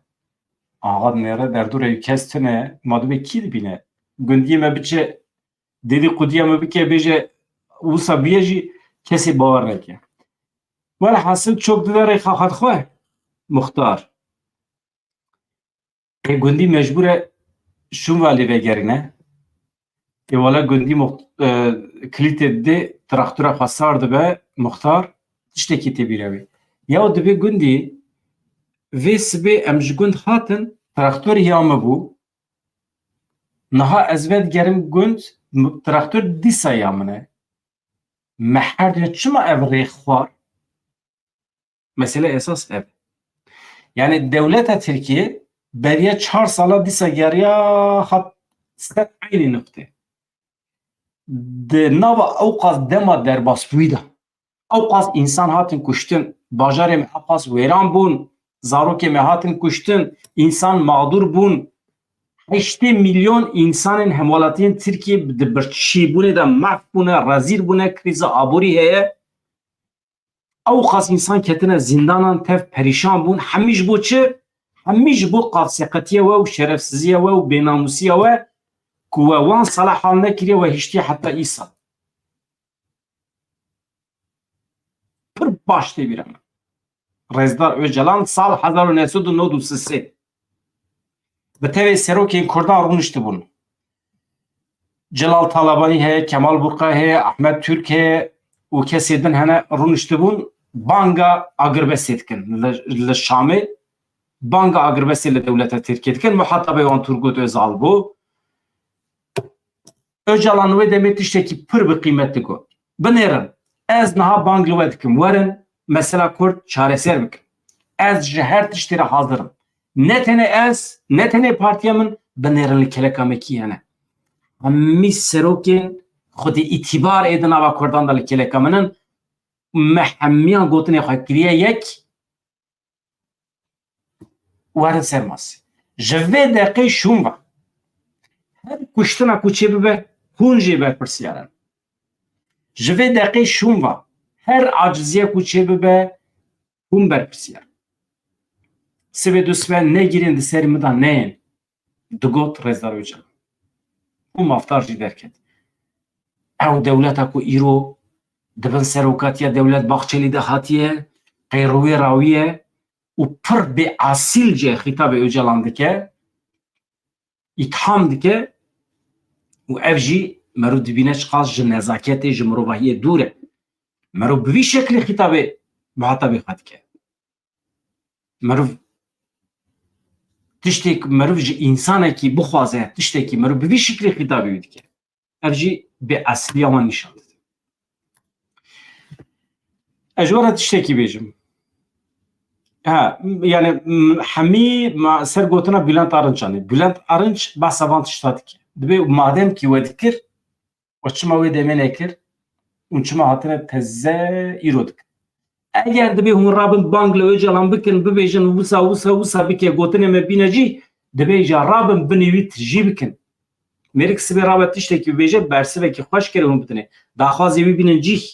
Axa dinêre derdorê kes tune, ma dibê kî dibîne? Gundiyê me biçe, dedîqûdiya me bike, bêje, wisa bûye jî kesê bawer neke. Welhasil çok dide rêxa xwe dixwe, muxtar. Ê gundî mecbûr e şûn ve lê vegerîne. Ê wele gundî muxt-, e, kilîtê didê, traktora xwe sar dibe, muxtar tiştekî tê bîra wî. Ya dibê gundî, vê sibê em ji gund hatin, traktor ya me bû. Niha ez vedigerim gund, m-, traktor dîsa ya min e. Me her diya çima ev rêx xwar? Mesele esas ev. Yani dewleta Tirkiye beriya çar sala dîsa geriya hat ser eynî nuqtê. Di nava ewqas dema derbasbûyî de, ewqas însan hatin kuştin, bajarê me ewqas wêran bûn, zarokê me hatin kuştin, însan mağdur bûn. Heştê milyon însanên hemwelatiyên Tirkiye di birçîbûnê de mehf bûne, rezîl bûne, krîza aborî heye. Ewqas însan ketine zîndanan, tev perîşan bûn. Hemî ji bo çi? Hemî ji bo qavseqetiya we û şerefsiziya we û bênamûsiya we ku we wan sala hal nekiriye, we hiştiye heta îsal. Pir baş tê bîra min. Rêzdar Ocalan sal hezar û neh sed û nod û sê bi tevê serokên Kurdan rûniştibûn. Celal Talabanî heye, Kemal Burqa heye, Ahmet Türk heye û kesê din hene rûniştibûn banga agirbestê dikin li, li Şamê. banga agirbestê li dewleta Tirkiyê dikin. Muhatabê wan Turgut Özal bû. Ocalan wê demê tiştekî pir bi qîmet digot. Binêrin, ez niha bang li we dikim, werin mesela Kurd çareser bikin. Ez ji her tiştê re hazir im. Ne tenê ez, ne tenê partiya min, binêrin li keleka me kî hene. Hemî serokên xwedî îtîbar ê di nava Kurdan de li keleka min in. Me hemiyan gotinê xwe kiriye yek, werin ser masê. Ji vê deqê şûn ve her kuştina ku çê bibe, hûn jê berpirsiyar in. Ji vê deqê şûn ve her aciziya ku çê bibe, hûn berpirsiyar. Sibê du sibe negirên di serê min de neyên, digot Rêzdar Ocalan. Û mafdar jî derket. Ew dewleta ku îro di bin serokatiya Dewlet Bahçelî de hatiye, qeyriwê rawiye û pir bêesîlce xîtabê Ocalan dike, îtham dike û ev jî meriv dibîne çiqas ji nezaketê, ji mirovahiyê dûr e. Meriv bi vî şeklî xîtabê muhatabê xwe dike. Meriv tiştek, meriv ji însanekî bixwaze tiştekî, meriv bi vî şeklî xîtabê wî dike. Ev jî bêesliya wan nîşan dide. Ez ji we re tiştekî bêjim. Ha, yani, m-, hemî ma ser gotina Bülent Arınç anî. Bülent Arınç behsa van tişta dike. Dibê madem kî we dikir, we çima wê demê nekir? Hûn çima hatine teze îro dikin? Eger dibê hûn rabin bang li Ocalan bikin, bibêjin wisa, wisa, wisa bike, gotinê me bîne cî, dibê ja rabin binê wî tijî bikin. Mêrik sibê rabe tiştekî bibêje, bersivekî xweş kere hûn bidinê. Daxwazê wî bînin cîh.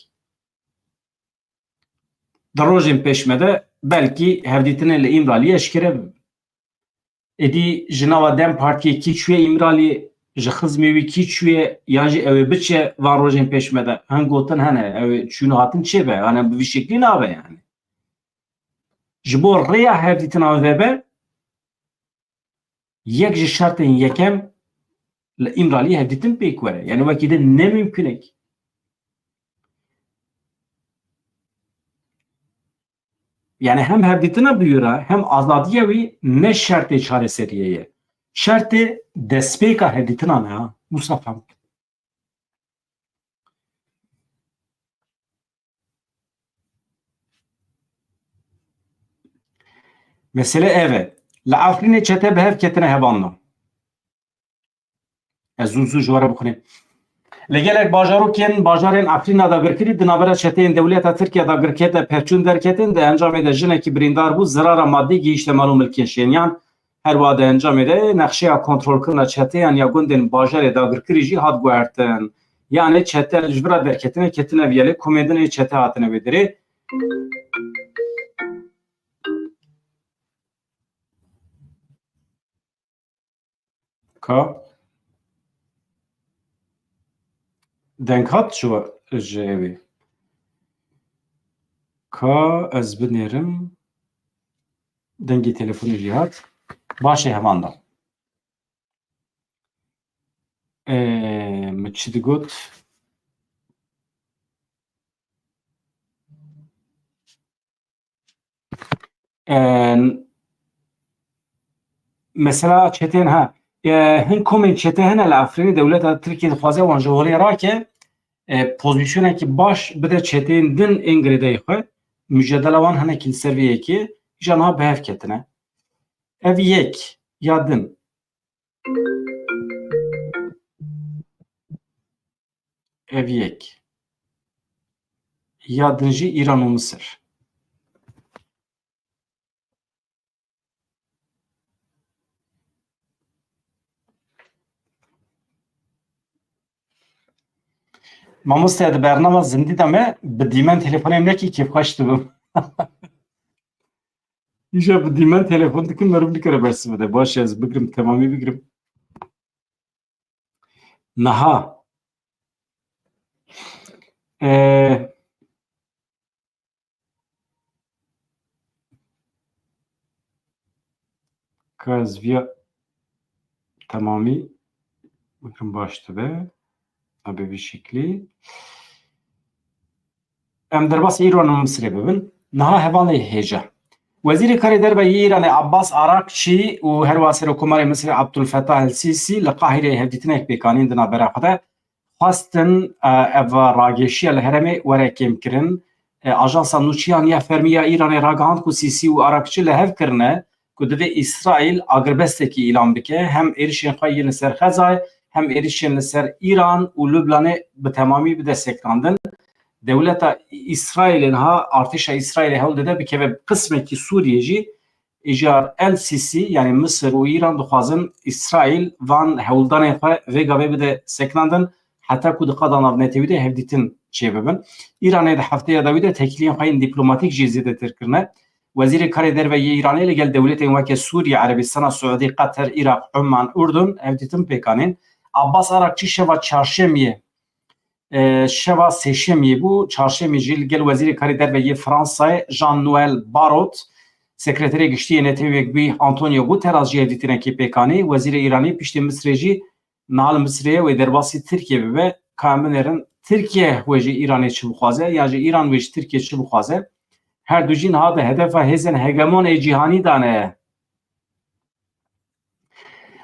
Di rojên pêş me de belkî hevdîtinên li Îmraliyê eşkere bibin. Êdî ji nava DEM Partiyê kî çûye Îmraliyê, ji xizmê wî kî çûye, yan jî ew ê biçe van rojên pêş me de. Hin gotin hene, ew ê çûn û hatin çêbe, yani bi vî şeklî nabe yani. Ji bo rêya hevdîtinan vebe, yek ji şertên yekem li Îmraliyê hevdîtin pêk were. Yani wekî din ne mimkun e. Yani hem hevdîtina bûyera hem azadiya wî ne şertê çareseriyê ye. Şertê destpêka hevdîtinan e ha. Wisa fehm. Mesele ev e. Li Efrînê çete bi hev ketine hevalno. Ez zû zû ji we re bixwînim. Li gelek bajarokên bajarên Efrîna dagirkirî di navbera çeteyên dewleta Tirkiye dagirkê de pevçûn derketin, di encamê de jinekî birîndar bû, zirara madî gihîşte mal û milkên şêniyan. Her wiha di encamê de nexşeya kontrolkirina çeteyan ya gundên bajarê dagirkirî jî hat guhertin. Yanê çete ji vira derketine ketine viyelê, komêdinê çete hatine wê derê. Ka deng hat ji we, ji ewê. Ka ez binêrim. Dengê telefonê jî hat. Baş e, heman da. Ee, min çi digot? E, mesela çeteyên, ha, e, hin komên çete hene li Efrînê, dewleta Tirkiyê dixwaze wan ji holê rake, e, pozîsyonekî baş bide çeteyên din ên girêdayî xwe. Mucadela wan hinekî li ser vê yekê, îja niha bi hev ketine. Ev yek ya din. Ev yek. Ya din jî Îran û Misir. Mamoste, di bernama zindî de me bi dîmen telefonê min nekî kêfxweş dibim. Îja bi dîmen telefon dikim, meriv nikare bersiv bide. Baş e, ez bigirim, temamî bigirim. Niha. Ee, ka ez viya temamî bikim baş dibe. Abi vî şeklî. Em derbasî Îran û Misirê bibin. Niha hevalê hêja. Wezîrê Karê Derve yê Îranê Abbas Arakçî û herwiha Serokkomarê Misirê Abdulfetah El Sîsî li Qahîreyê hevdîtinek pêk anîn di navbera xwe de. Xwestin, e, ev rageşiya li herêmê were kêmkirin. E, Ajansa Nûçiyan ya Fermî ya Îranê ragihand ku Sîsî û Arakçî li hev kirine ku divê Îsraîl agirbestekî îlan bike, hem êrişên xwe yên li ser Xezayê, hem êrişên li ser Îran û Lubnanê bi temamî bide sekinandin. Dewleta Îsraîlê niha, artêşa Îsraîlê hewl dide bikeve qismekî Sûriyê jî. Îcar El Sîsî, yanî Misir û Îran dixwazin Îsraîl van hewldanên xwe vê gavê bide sekinandin, heta ku di qada navnetewî de hevdîtin çêbibin. Îranê di hefteya dawî de têkiliyên xwe yên dîplomatîk jî zêdetir kirine. Wezîrê Karê Derve yê Îranê li gel dewletên weke Sûriye, Erebistana Siûdî, Qeter, Iraq, Oman, Urdun hevdîtin pêk anîn. Abbas Arakçî şeva çarşemiyê, e, şeva sêşemiyê bû, çarşemiyê jî li gel Wezîrê Karê Derve yê Fransayê Jean-Noël Barrot, Sekreterê Giştî yê Netewên Yekbûyî Antonio Guterres jî hevdîtinekê pêk anî. Wezîrê Îranî piştî Misirê jî niha li Misirê ye, wê derbasî Tirkiye bibe. Ka em binêrin, Tirkiye wê ji Îranê çi bixwaze, ya jî Îran wê ji Tirkiye çi bixwaze? Her du jî niha di hedefa hêzên hegemon ê cîhanî de ne.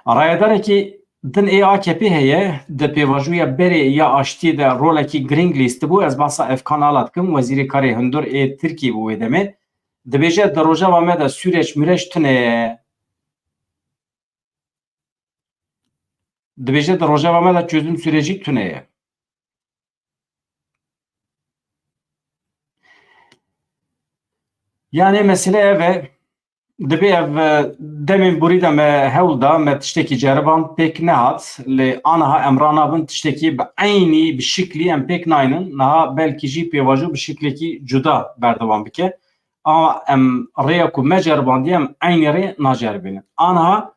Rayedarekî din ê A K P heye, di pêvajoya berê ya aştiyê de rolekî girîng lîstibû. Ez behsa Efkan Ala dikim, Wezîrê Karê Hundir ê Tirkiyê bû wê demê. Dibêje, di rojeva me de sûreç mûreç tune ye. Dibêje, di rojeva me de çözüm süreci tune ye. Yanê mesele ev e, dibê ev, e, demên borî de me hewl da, me tiştekî ceriband, pêk nehat, lê aniha em ranabin tiştekî bi eynî, bi şiklî em pêk naynin. Niha belkî jî pêvajo bi şiklekî cuda berdewam bike. Ama em rêya ku me ceribandiye, em eynî rê naceribînin. Aniha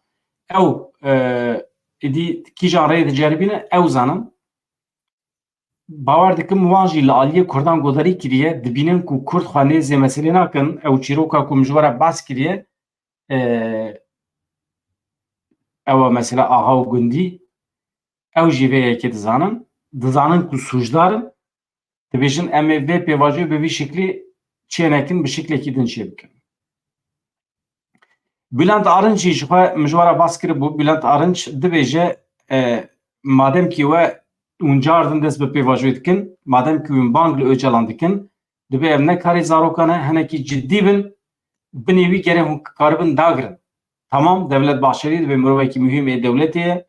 ew, e, êdî kîjan rê diceribînin, ew zanin. Bawer dikim wan jî li aliyê Kurdan guhdarî kiriye, dibînin ku Kurd xwe nêzê meselê nakin. Ew çîroka ku min ji we re behs kiriye, e, ew e mesela axa û gundî, ew jî vê yekê dizanin. Dizanin ku sûcdar in. Dibêjin, em ê vê pêvajoyê bi vî şiklî çê nekin, bi şiklekî din çê bikin. Bülent Arınç jî ji xwe min ji we re bas kiribû. Bülent Arınç dibêje, e, madem kî we hûn cardin dest bi pêvajoyê dikin, madem kî hûn bang li Ocalan dikin, dibê ev ne karê zarokan e, hinekî cidî bin, binê wî gerê hûn karibin dagirin. Tamam, Devlet Bahçelî dibê mirovekî muhîm ê dewletê ye,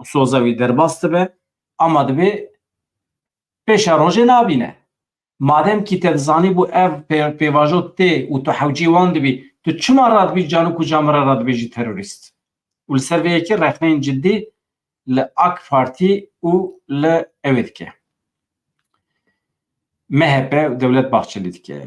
soza wî derbas dibe, ama dibê pêşerojê nabîne. Madem kî te dizanîbû ev pê-, pêvajo tê û tu hewcî wan dibî, tu çima radibî canu kuca min re radibêjî terorîst? Û li ser vê yekê rexneyên cidî li AK Partî û li ewê dike. M H P û Devlet Bahçelî dike.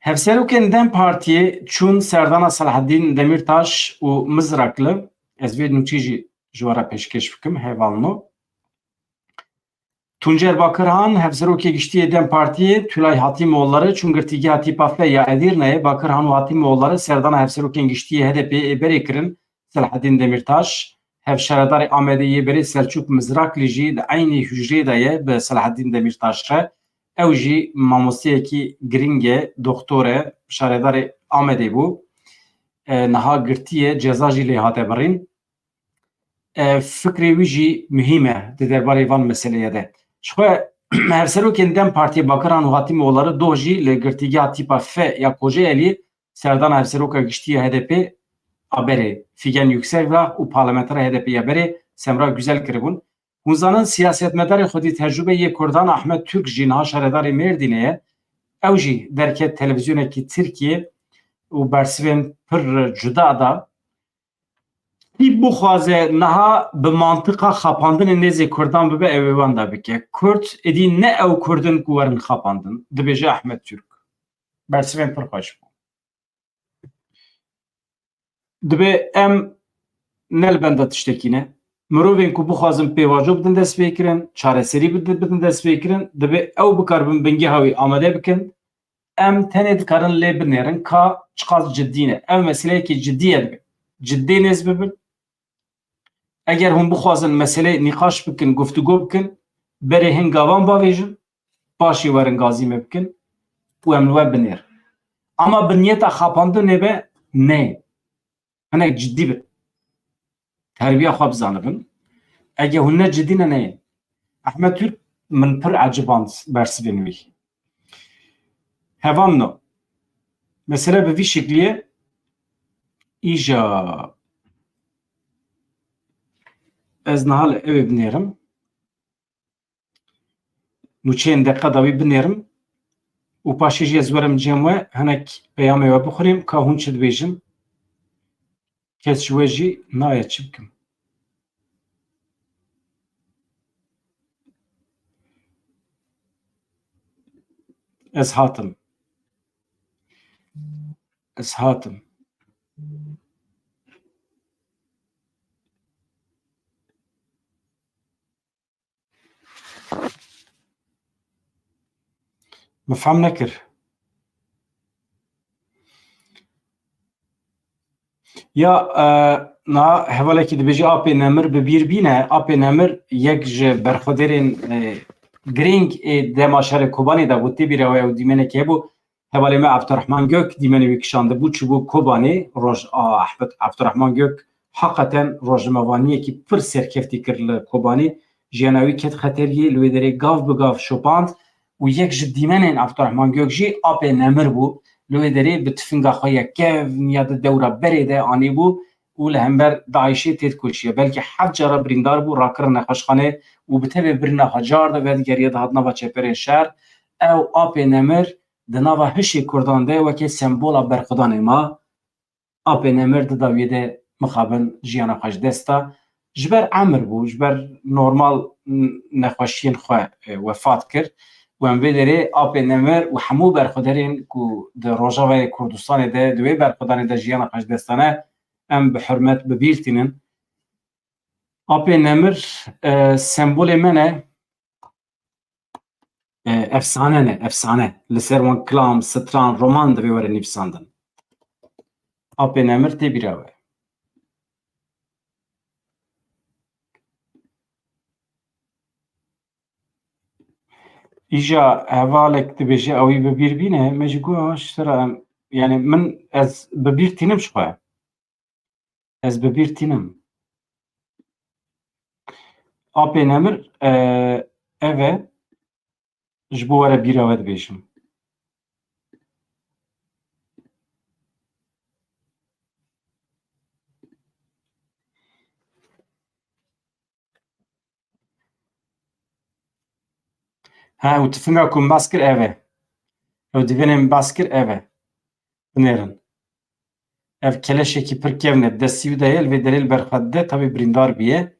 Hevserokên DEM Partiyê çûn serdana Selahaddîn Demîrtaş û Mizrakli. Ez vê nûçî jî ji we re pêşkêş bikim, hevalno. Tuncer Bakirhan, Hevserokê Giştî yê DEM Partiyê, Tülay Hatîmoğulları çûn girtîgeha Tîpa F ya Edîrneyê. Bakirhan û Hatîmoğulları serdana Hevserokên Giştî yê H D P'ê ê berê kirin, Selahaddîn Demîrtaş, hevşaredarê Amedê yê berê Selçûk Mizrakli jî di eynî hûcreyê de ye bi Selahaddîn Demîrtaş re. Ew jî mamosteyekî girîng e, doktor e, şaredarê Amedê bû. E, niha girtiye, ceza jî lê hate birîn. E, fikrê wî jî muhîm e di derbarê van meseleyê de. Ji xwe hevserokên DEM Partiyê Bakiran û Hatîmoğulları doh jî li girtîgeha Tîpa F ya Kocaelî serdana Hevseroka Giştî ya H D P a berê Figen Yükseldag û parlamentera H D P ya berê Semra Güzel kiribûn. Hûn zanin siyasetmedarê xwedî tecrûbe yê Kurdan Ahmet Türk jî niha şaredarê Mêrdînê ye. Ew jî derket televîzyonekî Tirkiyê û bersivên pir cuda da. Kî bixwaze niha bi mantiqa xapandinê nêzê Kurdan bibe, ew ê wenda bike. Kurd êdî ne ew Kurd in ku werin xapandin, dibêje Ahmet Türk. Bersivên pir xweş bû. Dibê em ne li benda tiştekî ne. Mirovên ku bixwazin pêvajo bidin destpêkirin, çareserî bidin, bidin destpêkirin, dibê ew bikaribin bingeha wî amade bikin. Em tenê dikarin lê binêrin ka çiqas cidî ne. Ev meseleyekî cidî ye, dibê cidî nêz bibin. Eger hûn bixwazin meselê nîqaş bikin, guftûgo bikin, berê hin gavan bavêjin, paşê werin gazî me bikin. û em li we binêr. Ama bi niyeta xapandinê be, neyê. Hinek cidî bin. Terbiya xwe bizanibin. Ege hûn ne cidî ne, neyê. Ehmed Türk min pir eciband bersivên wî. Hevalno. Mesele bi vî şeklî ye. Îja ez niha li ew ê binêrim. Nûçeyên deqa dawî binêrim û paşê jî ez werim cem we, hinek peyamê we bixwînim, ka hûn çi dibêjin. Kes ji we jî nayê, çi bikim? Ez hatim. Ez hatim. Min fehm nekir. Ya, e, na hevalekî dibêje, Apê Nemir bi bîr bîne. Apê Nemir yek ji berxwedêrên, e, girîng ê dema şerê Kobanê de bû. Tê bîra we ew dîmenekê hebû. Hevalê me Abdurrahman Gök dîmenê wî kişandibû, çûbû Kobanê, roj, a, Ahmet Abdurrahman Gök heqeten rojnamevaniyekî pir serkeftî kir li Kobanê. Jiyana wî ket xeteriyê, li wê derê gav bi gav şopand û yek ji dîmenên Abdurrahman Gök jî Apê Nemir bû. Li wê derê bi tifinga xwe ya kevn ya di dewra berê de anîbû û li hember DAIŞê têt koşiye. Belkî heft cara birîndar bû, rakirin nexweşxanê û bi tevê birîna xwe car de vedigeriye dihat nava çeperên şer. Ew Apê Nemir di nava hişê Kurdan de weke sembola berxwedanê ma. Apê Nemir di dawiyê de mixabin jiyana xwe ji dest da. Ji ber emir bû, ji ber normal n-, nexweşiyên xwe, e, wefat kir. Û em vê derê Apê Nemir û hemû berxwederên ku di Rojavayê Kurdistanê de, di wê berxwedanê de jiyana xwe ji dest dane, em bi hurmet bi bîr tînin. Apê Nemir, e, sembolê me ne. E, efsane ne, efsane. Li ser wan kilam, stran, roman divê were nivîsandin. Apê Nemir tê bîra we. Îja hevalek dibêje, ew ê bi bîr bîne, me jî got, ji te re em, yani min, ez bi bîr tînim ji xwe. Ez bi bîr tînim. Apê Nemir, e, ev e, ji bo were bîra we dibêjim. Ha, û tifinga ku min behs kir ev e. Ew dîvenê min behs kir ev e. Binêrin. Ev keleşekî pir kevn e. Destî wî de ye, li vê derê li ber xwe dide, tabî birîndar bûye.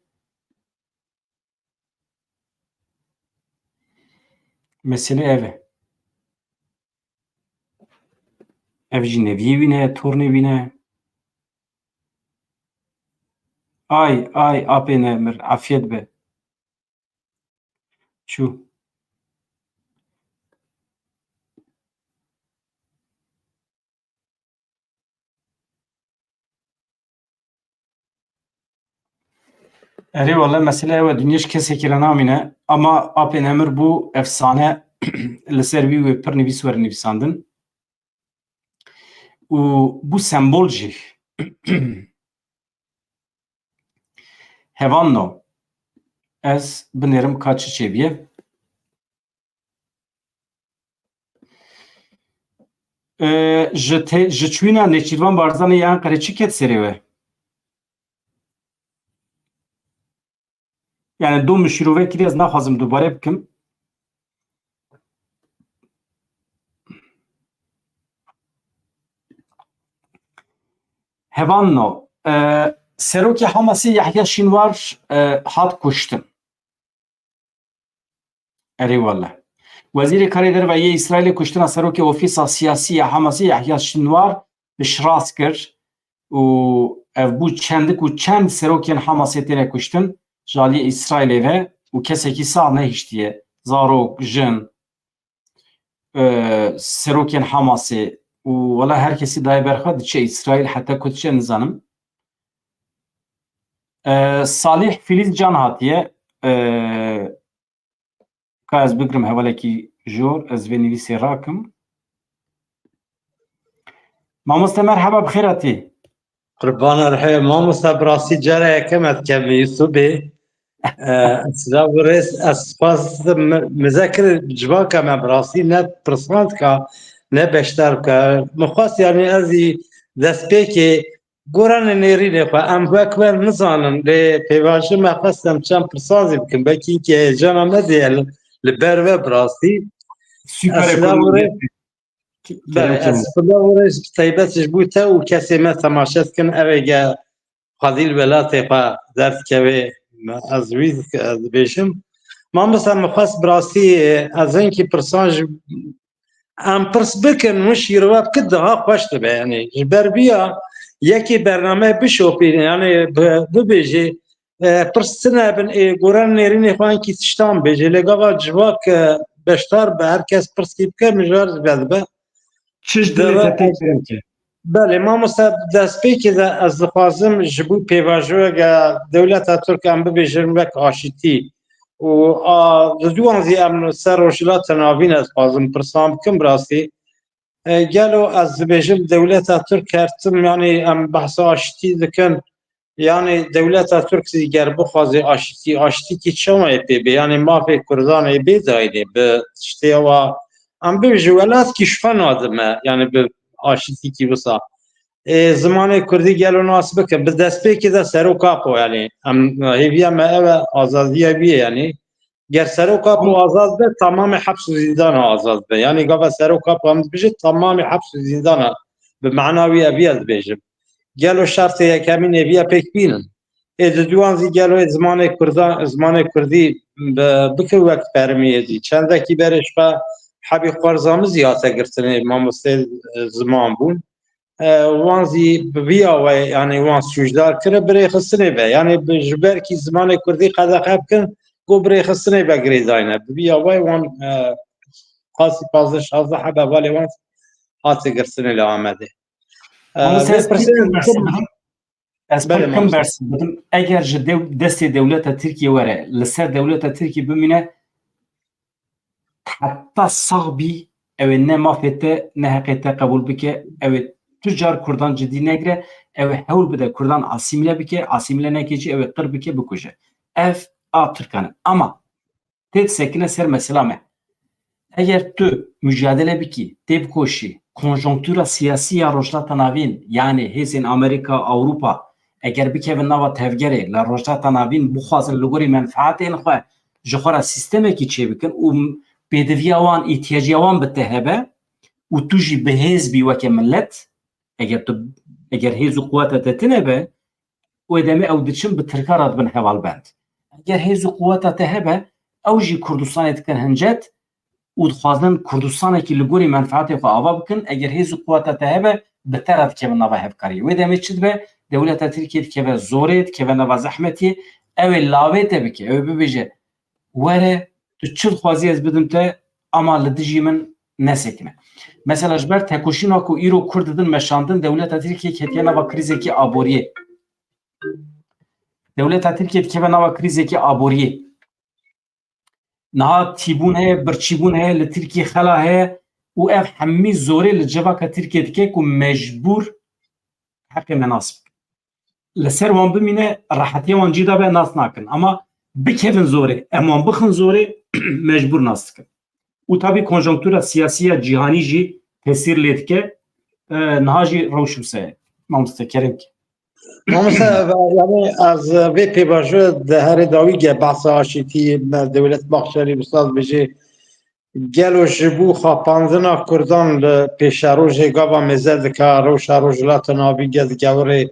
Mesele ev e. Ev jî neviyê wî ne, tornê wî ne. Ay, ay, Apê Nemir, afiyet be. Çû. Erê wele, mesele ew e, dinya ji kesekî re namîne, ama Apê Nemir bû efsane, li ser wî wê pir nivîs were nivîsandin. Û bû sembol jî. Hevalno, ez binêrim ka çi çêbûye. Ee, ji te-, ji çûyîna Nêçîrvan Barzanî ya Enqerê çi ket serê we? Yani dom min şîrove kiriye, ez naxwazim dubare bikim. Hevalno, e, serokê Hamasê Yahya Şînwar, e, hat kuştin. Erê wele. Wezîrê Karê Derve yê Îsraîlê kuştina serokê ofîsa siyasî ya Hamasê Yahya Şînwar piştrast kir û ev bû çendik û çend serokên Hamasê têne kuştin ji aliyê Îsraîlê ve û kesekî sax nehiştiye. Zarok, jin, e, serokên Hamasê û wela her kesî daye ber xwe diçe Îsraîl, heta ku diçe nizanim. E, Salih Filiz Can hatiye, e, ka ez bigrim hevalekî jor, ez vê nivîsê rakim. Mamoste, merheba, bi xêr hatî. Qurbana rihê mamoste, bi rastî cara yekem ez dikevim YouTubeê. Eh, silav û rêz, ez spas, mi, mi zekir civaka me bi rastî ne pirsandka, ne beşdarka. Min xwest, yanî ez î destpêkê goranê nêrînê xwe, em wek we nizanin, lê pêvajo me xwest em çend pirsan zî bikin. Belkî hinkî heyecana me dê li, li ber ve bi rastî. Super. Ez silav û rêz, Belê, ez silav û rêz bi taybet ji bo te û kesê me temaşe dikin, ev ê ge xwedî li welatê xwe derdikeve, ez wî dik-, ez dibêjim. Mamoste, min xwest bi rastî, ez hinkî pirsan ji, em pirs bikin, hûn şîrove bikin, daha xweş dibe. Yanî ji ber vîya yekê bername bişopîne, yanî bi-, bibêje, e, pirs tune bin, ê, goran nêrînê xwe hinkî tiştan bêje. Lê gava civak, e, beşdar be, her kes pirskî bike, mijar ji vedibe. Çi ji dilê te tê, kerem ke. Belê, mamoste, destpêkê de ez dixwazim ji bo pêvajoyeke dewleta Tirk, em bibêjin wek aşitî û a, li duwan zî em li ser Rojhilata Navîn ez dixwazim pirsan bikim, bi rastî. E, gelo ez dibêjim dewleta Tirk her tim, yanî em behsa aşitî dikin, yanî dewleta Tirk zî ger bixwaze aşitî, aşitîkî çawa yê pê bê? Yanî mafê Kurdan ê bê dayînê bi tiştê wa, em bibêjin welatkî ji xwe nadime, yanî bi aşitîkî wisa. Ê, zimanê Kurdî gelo nas bikin. Bi destpêkê de serok Apo, yanî em hêviya me ev e, azadiya wî ye, yanî ger serok Apo azad be, tamamê heps û zîndana azad be. Yanî gava serok Apo em dibêjin, tamamê heps û zîndana, bi mana wî ev ye dibêjim. Gelo şertê yekemîn ê vîya pêk bînin? Ê, di duwan zî gelo ê zimanê Kurdan, zimanê Kurdî bi-, bikin wek fermiyê zî. Çendekî berê ji xwe Hebî Xwerzamî zî hate girtinê, mamosteyê, e, ziman bûn. E, wan zî bi vî awayê, yanî wan sûcdar kire birêxistinê ve. Yanî bi, ji ber kî zimanê Kurdî qedexe bikin, ku birêxistinê ve girêdayne. Bi vî awayê wan, e, qasî pazdeh şazdeh hebe hevalê wan hate girtinê li Amedê. E, Ama vê sen pirsê spîkir bersin. Ez Belê, pir kim mamoste. Bersin bidim. Eger ji dew-, destê dewleta Tirkiye were, li ser dewleta Tirkiye bimîne, heta sax bî, ew ê ne mafê te, ne heqê te qebûl bike, ew ê tu car Kurdan cidî negire, ew ê hewl bide Kurdan asîmîle bike, asîmîle neke jî ew ê qir bike, bikuje. Ev a Tirkan e. Ama tê disekine ser mesela me. Eger tu mujadele bikî, tê bikoşî, konjonktûra siyasî ya Rojhilata Navîn, yanî hêzên Amerîka, Ewropa, eger bikevin nava tevgerê, li Rojhilata Navîn bixwazin li gorî menfaetên xwe ji xwe re sîstemekî çêbikin û pêdiviya wan, îhtiyacîya wan bi te hebe û tu jî bi hêz bî weke milet, eger tu, eger hêz û quweta te tune be, wê demê ew diçin bi Tirka re dibin hevalbend. Eger hêz û quweta te hebe, ew jî Kurdistanê dikin hincet û dixwazin Kurdistanekî li gorî menfaetê xwe ava bikin. Eger hêz û quweta te hebe, bi te re dikevin nava hevkariyê. Wê demê çi dibe? Dewleta Tirkiye dikeve zorê, dikeve nava zehmetiyê. Ew ê lawê te bike, ew ê bibêje, were, tu çi dixwazî ez bidim te, ama li dijî min nesekine. Mesela ji ber tekoşîna ku îro Kurd didin meşandin, dewleta Tirkiye ketiye nava krîzekî aboriyê. Dewleta Tirkiye dikeve nava krîzekî aboriyê. Niha tîbûn heye, birçîbûn heye, li Tirkiye xela heye û ev hemî zorê li civaka Tirkiye dike ku mecbûr heqê me nas bike. Li ser wan bimîne, rehetiya wan cî de be, nas nakin. Ama bikevin zorê, em wan bixin zorê, mecbûr nas dikin. Û tabî konjonktura siyasî ya cîhanî jî tesîr lê dike. E, niha jî rewş wisa ye. Mamoste, kerem ke. Mamoste, yanî ez vê pêvajo di herê dawî ge behsa aşîtî me Dewlet Baxçelî Ustaz bêjê, gelo ji bo xapandina Kurdan li pêşerojê gava mêze dika, rewşa Rojhilata Navîn ge digewirê,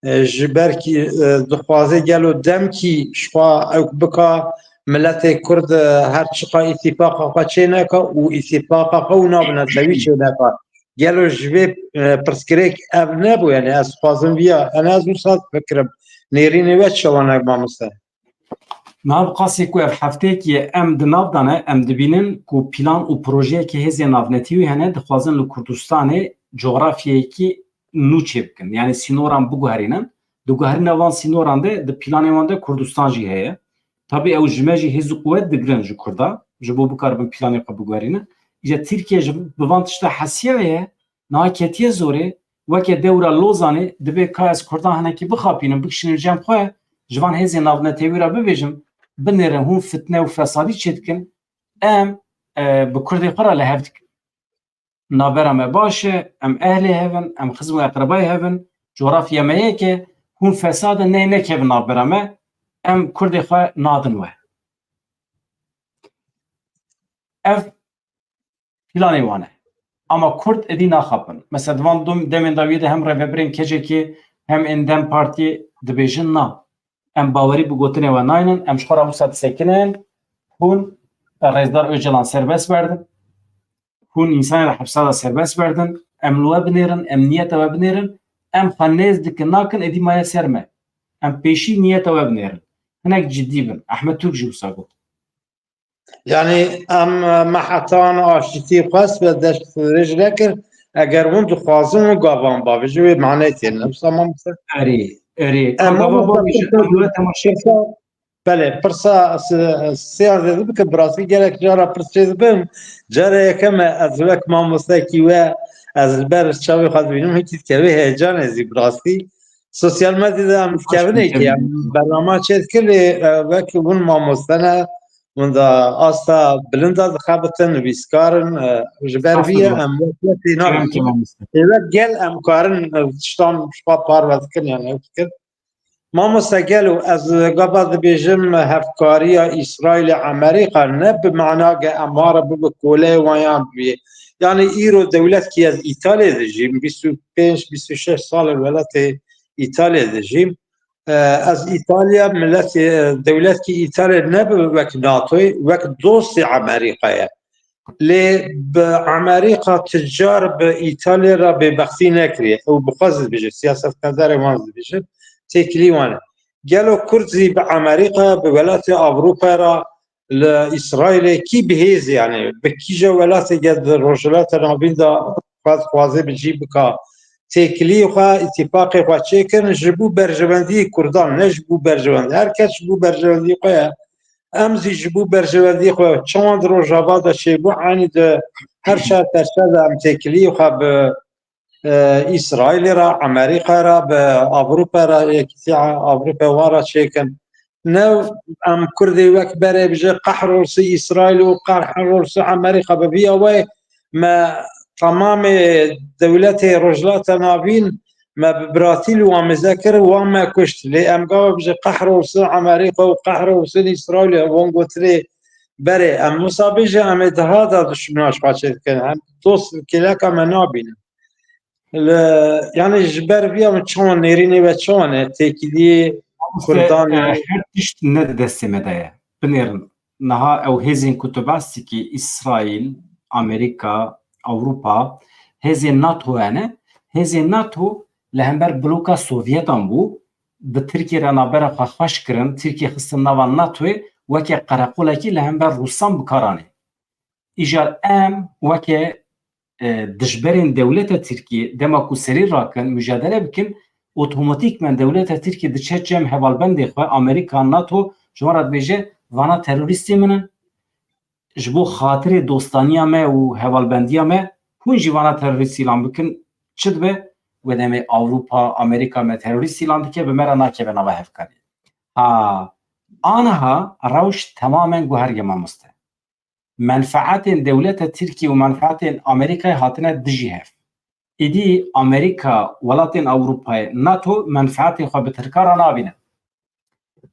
e, ji ber kî, e, dixwaze gelo demkî ji xwe ew bika miletê Kurd, e, her çiqa îtîfaqa xwe çê neka û îtîfaqa xwe û navnetewî çê neka. Gelo ji vê, e, pirsgirêk ev nebû, yanî ez dixwazim viya, yanî ez wisa difikirim. Nêrînê we çawa ne, mamoste? Nav qasê ku ev hefteyekî ye em di nav de ne, em dibînin ku plan û projeyekî hêzên navnetewî hene, dixwazin li Kurdistanê cografyayekî nû çêbikin. Yanî sînoran biguherînin. Di guherîna van sînoran de, di planê wan de Kurdistan jî heye. Tabî ew ji me jî hêz û quwet digirin ji Kurda, ji bo bikaribin planê xwe biguherînin. Îca Tirkiye ji, bi van tişta hesiyaye, niha ketiye zorê, weke dewra Lozanê, dibê ka ez Kurdan hinekî bixapînim, bikişînim cem xwe, ji van hêzên navnetewî re bibêjim, binêrin, hûn fitne û fesadî çêdikin, em, e, bi Kurdê xwe re li hev dikin. Navbera me baş e, em ehlê hev in, em xizm û eqrebayê hev in, coxrafya me yek e, hûn fesad in, neyê nekevin navbera me, em Kurdê xwe nadin we. Ev planê wan e. Ama Kurd êdî naxapin. Mesela, di van dom-, demên dawiyê de hem rêvebirên K C K hem ên DEM Partiyê dibêjin na. Em bawerî bi gotinê we naynin, em ji xwe re wisa disekinin, hûn Rêzdar Ocalan serbest berdin, hûn însanê li hepsa de serbest berdin, em li we binêrin, em niyeta we binêrin, em xwe nêz dikin, nakin, êdî maye ser me. Em pêşî niyeta we binêrin. Hinek cidî bin. Ehmed Turk jî wisa got. Yanî em, e, me hetan aştîtî xwest ve dest dirêj nekir. Eger hûn dixwazin, hûn gavan bavêjin, wê maneyê tê ne. Wisa mamoste? Erê, erê. Em Ka gava mamoste bavêjin, pirsa, em li we temaşe pirsa, belê, pirsa se-, sêyan zêde bikin, bi rastî gelek cara pirs çê dibin. Cara yekem e, ez wek mamostekî we, ez li ber çavê xwe dibînim, hikî dikeve heyecanê zî bi rastî. Sosyal medyada em dikevin êkê, em bernama çêdikin, lê, e, wek hûn mamoste ne, hûn da asta bilind de dixebitin, nivîskar in, e, ji ber vî ye, em wek we tênabin. Ê wek gel em karin, e, tiştan ji xwe parve dikin, yani ew fikir. Mamoste gelo ez gava dibêjim hevkariya Îsraîlê Amerîka ne bi mana ge em ware bibe koleyê wan yan bibî. Yani îro dewletkî ez Îtalyê dijîm, bîst û pênc, bîst û şeş sal e welatê Îtalyê dijîm. E, ez Îtalya, miletê, e, dewletkî Îtalya ne bi wek NATOyê, wek dostê Amerîkayê. Lê bi Amerîka ti car bi Îtalyê re bêbextî nekiriye. Ew bi xwe zî dibêje, siyasetmedarê wan zî dibêje, têkilî wan e. Gelo Kurd zî bi Amerîka, bi welatê Ewropa re, li Îsraîlê kî bi hêz, yani bi kîja welatê gel di Rojhilata Navîn de xwe dixwaze bi cî bika têkilî xwe, îtîfaqê xwe çêkin, ji bo berjewendiyê Kurdan, ne ji bo berjewendî. Her kes ji bo berjewendiyê xwe ye. Em zî ji bo berjewendiyê xwe çawan di Rojava de çêbû, eynî di her çar perçe de em têkilî xwe bi, e, Îsraîlê re, Amerîka re, bi Ewropa re, Yekîtiya Ewropa wan re çêkin. Ne em Kurdê wek berê bije, qehrolsun Îsraîl û qehrolsun Amerîka, bi vî awayê me temamê dewletê Rojhilata Navîn me bi biratî li wan mêze kir, wan me kuşt. Lê em gava bije qehrolsun Amerîka û qehrolsun Îsraîl, wan gotinê berê. Em wisa bêje, em ê daha da duşmina ji xwe çêdikin. Em dost kêleka me nabînin. Li, yani ji ber vî em çawan nêrînê ve çawan e, têkiliyê Kurdan e, e, her tişt ne di destê me de ye. Binêrin. Niha ew hêzên ku tu behs dikî, Îsraîl, Amerîka, Ewropa, hêzên NATO hene. Hêzên NATO li hember bloka Sovyetan bû, bi Tirkiyê re navbera xwe xweş kirin, Tirkiye xistin nava NATOyê, weke qereqolekî li hember Rûsan bi kar anî. Îcar em weke, e, dijberên dewleta Tirkiyê, dema ku serî rakin, mujadele bikin, otomatîkmen dewleta Tirkiyê diçe cem hevalbendê xwe, Amerîka, NATO, ji wan re dibêje, vana terorîstê min in, ji bo xatirê dostaniya me û hevalbendiya me, hûn jî vana terorîst îlan bikin, çi dibe? Wê demê Ewropa, Amerîka me terorîst îlan dike, bi me re nakeve nava hevkariyê. Ha, aniha rewş temamen guherge mamoste. Menfaetên dewleta Tirkiyê û menfaetên Amerîkayê hatine dijî hev. Êdî Amerîka, welatên Ewropayê, NATO menfaetê xwe bi Tirka re nabînin.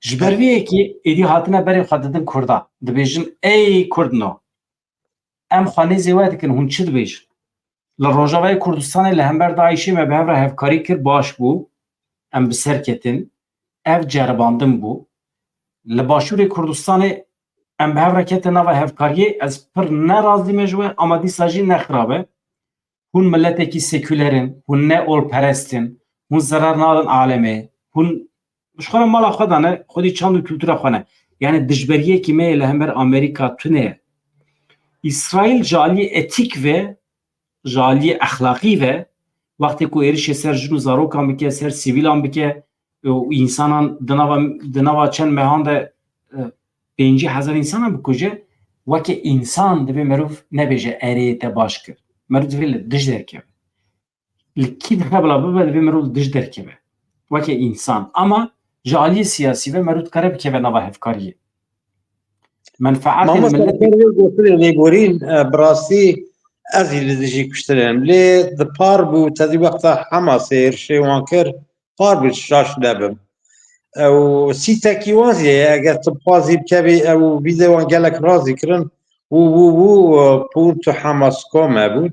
Ji ber vê yekê êdî hatine berê xwe didin Kurda. Dibêjin, ey Kurdno, em xwe nêzê we dikin, hûn çi dibêjin? Li Rojavayê Kurdistanê li hember DAIŞê me bi hev re hevkarî kir, baş bû. Em bi ser ketin. Ev ceribandin bû. Li Başûrê Kurdistanê em bi hev re ketin nava hevkariyê. Ez pir ne razî me ji we, ama dîsa jî ne xirab e. Hûn miletekî sekûler in, hûn ne olperest in, hûn zerar nadin alemê, hûn ji xwe re mala xwe de ne, xwedî çand û kultura xwe ne. Yani dijberiyekî me yê li hember Amerîka tune ye. Îsraîl ji aliyê etîk ve, ji aliyê exlaqî ve, wextê ku êrişê ser jin û zarokan bike, ser sivîlan bike, û însanan di nava, di nava çend mehan de, e, pêncî hezar însanan bikuje, weke însan divê meriv nebêje, erê, te baş kir. Meriv divê li dij derkeve. Li kî dixe bila bibe, divê mirov li dij derkeve. Weke însan. Ama ji aliyê siyasî ve merov dikare bikeve nava hevkariyê. Menfaetên Mamoste, milletê. Ser vê gotinê lêborîn, e, bi rastî ez jî li dijî kuştinê im. Lê di par bû, te dî wexta Hamasê êrişê wan kir, par bû şaş nebim. Ew sîtekî wan jî heye, eger tu bixwazî bikevî, ew vîdeo wan gelek razî kirin, wû, wû, wû, e, pûn tu Hamas kome bûn.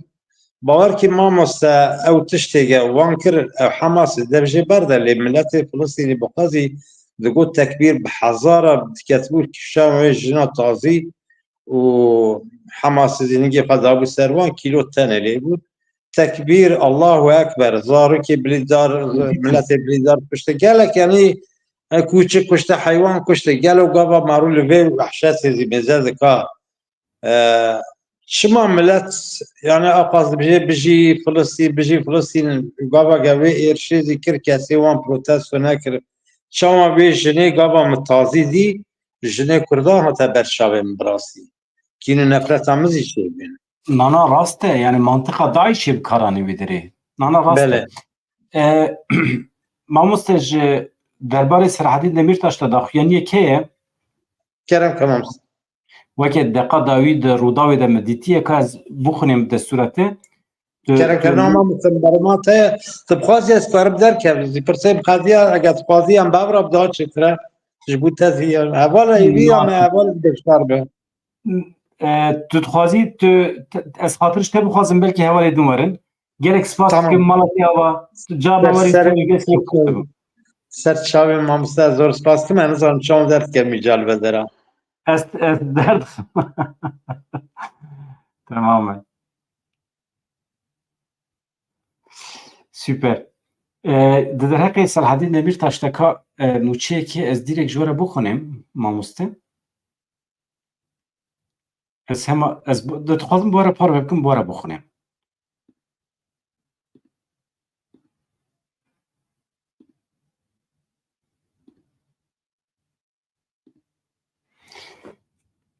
Bawer kî mamoste, ew tiştê ge wan kir, ew Hamasê dev jê berde, lê miletê Filistînî bi xwe zî digot tekbîr bi hezara diketibû kişan wê jina tazî û Hamasê zî ningê xwe dabû ser wan, kîlo tenê lê bû. Tekbîr, Allahu Ekber, zarokê bilîdar, miletê bilîdar kuştin. Gelek, yanî, e, kûçik kuştin, heywan kuştin. Gelo gava marû li vê wehşetê zî mêze dika. E, çima milet, yani, aqas dibêje, "Bijî Filistîn, bijî Filistîn." Gava ge wê êrişê zî kir, kesê wan protesto nekir. Çawa wê jinê gava min tazî dî, jinê Kurdan hate ber çavê min bi rastî. Kîn û nefreta min zî çêbûn. Nana rast e, yani mantiqa DAIŞê bi kar anî wî dirê. Nana rast e. Belê. E, mamoste, ji derbarê Serhedîn Demîrtaş te daxuyaniyê kê ye? Kerem ke mamoste. Weke deqa dawî di Rûdawê de min dîtiye, ka ez bixwînim destûra te. Tu, Kerem tu ke nama min berma te ye. Tu bixwazî ez karim derkevim. Zî pirsê min qediya, eger tu xwazî em bevra bi daha çêtir e. Ji bo te zî heval e, hêvî ya me heval beşdar be. E, tu dixwazî, tu, te, ez xatir ji te bixwazim, belkî hevalê din werin. Gelek spas Tamam. dikim, mala te ava. Tu ca Ser, bawerî ser, te gel ser, ser, ser çavê mamoste, zor spas dikim, ez nizanim çawan derdikevim îca li vê dera. Ez, ez derdim. Tamam e. Süper. E, di derheqê Selahedîn Demîrtaş de ka, e, nûçeyekê ez direkt ji we re bixwînim, mamoste. Ez hema, ez bu, dixwazim bi we re parve bikim, bi we re bixwînim.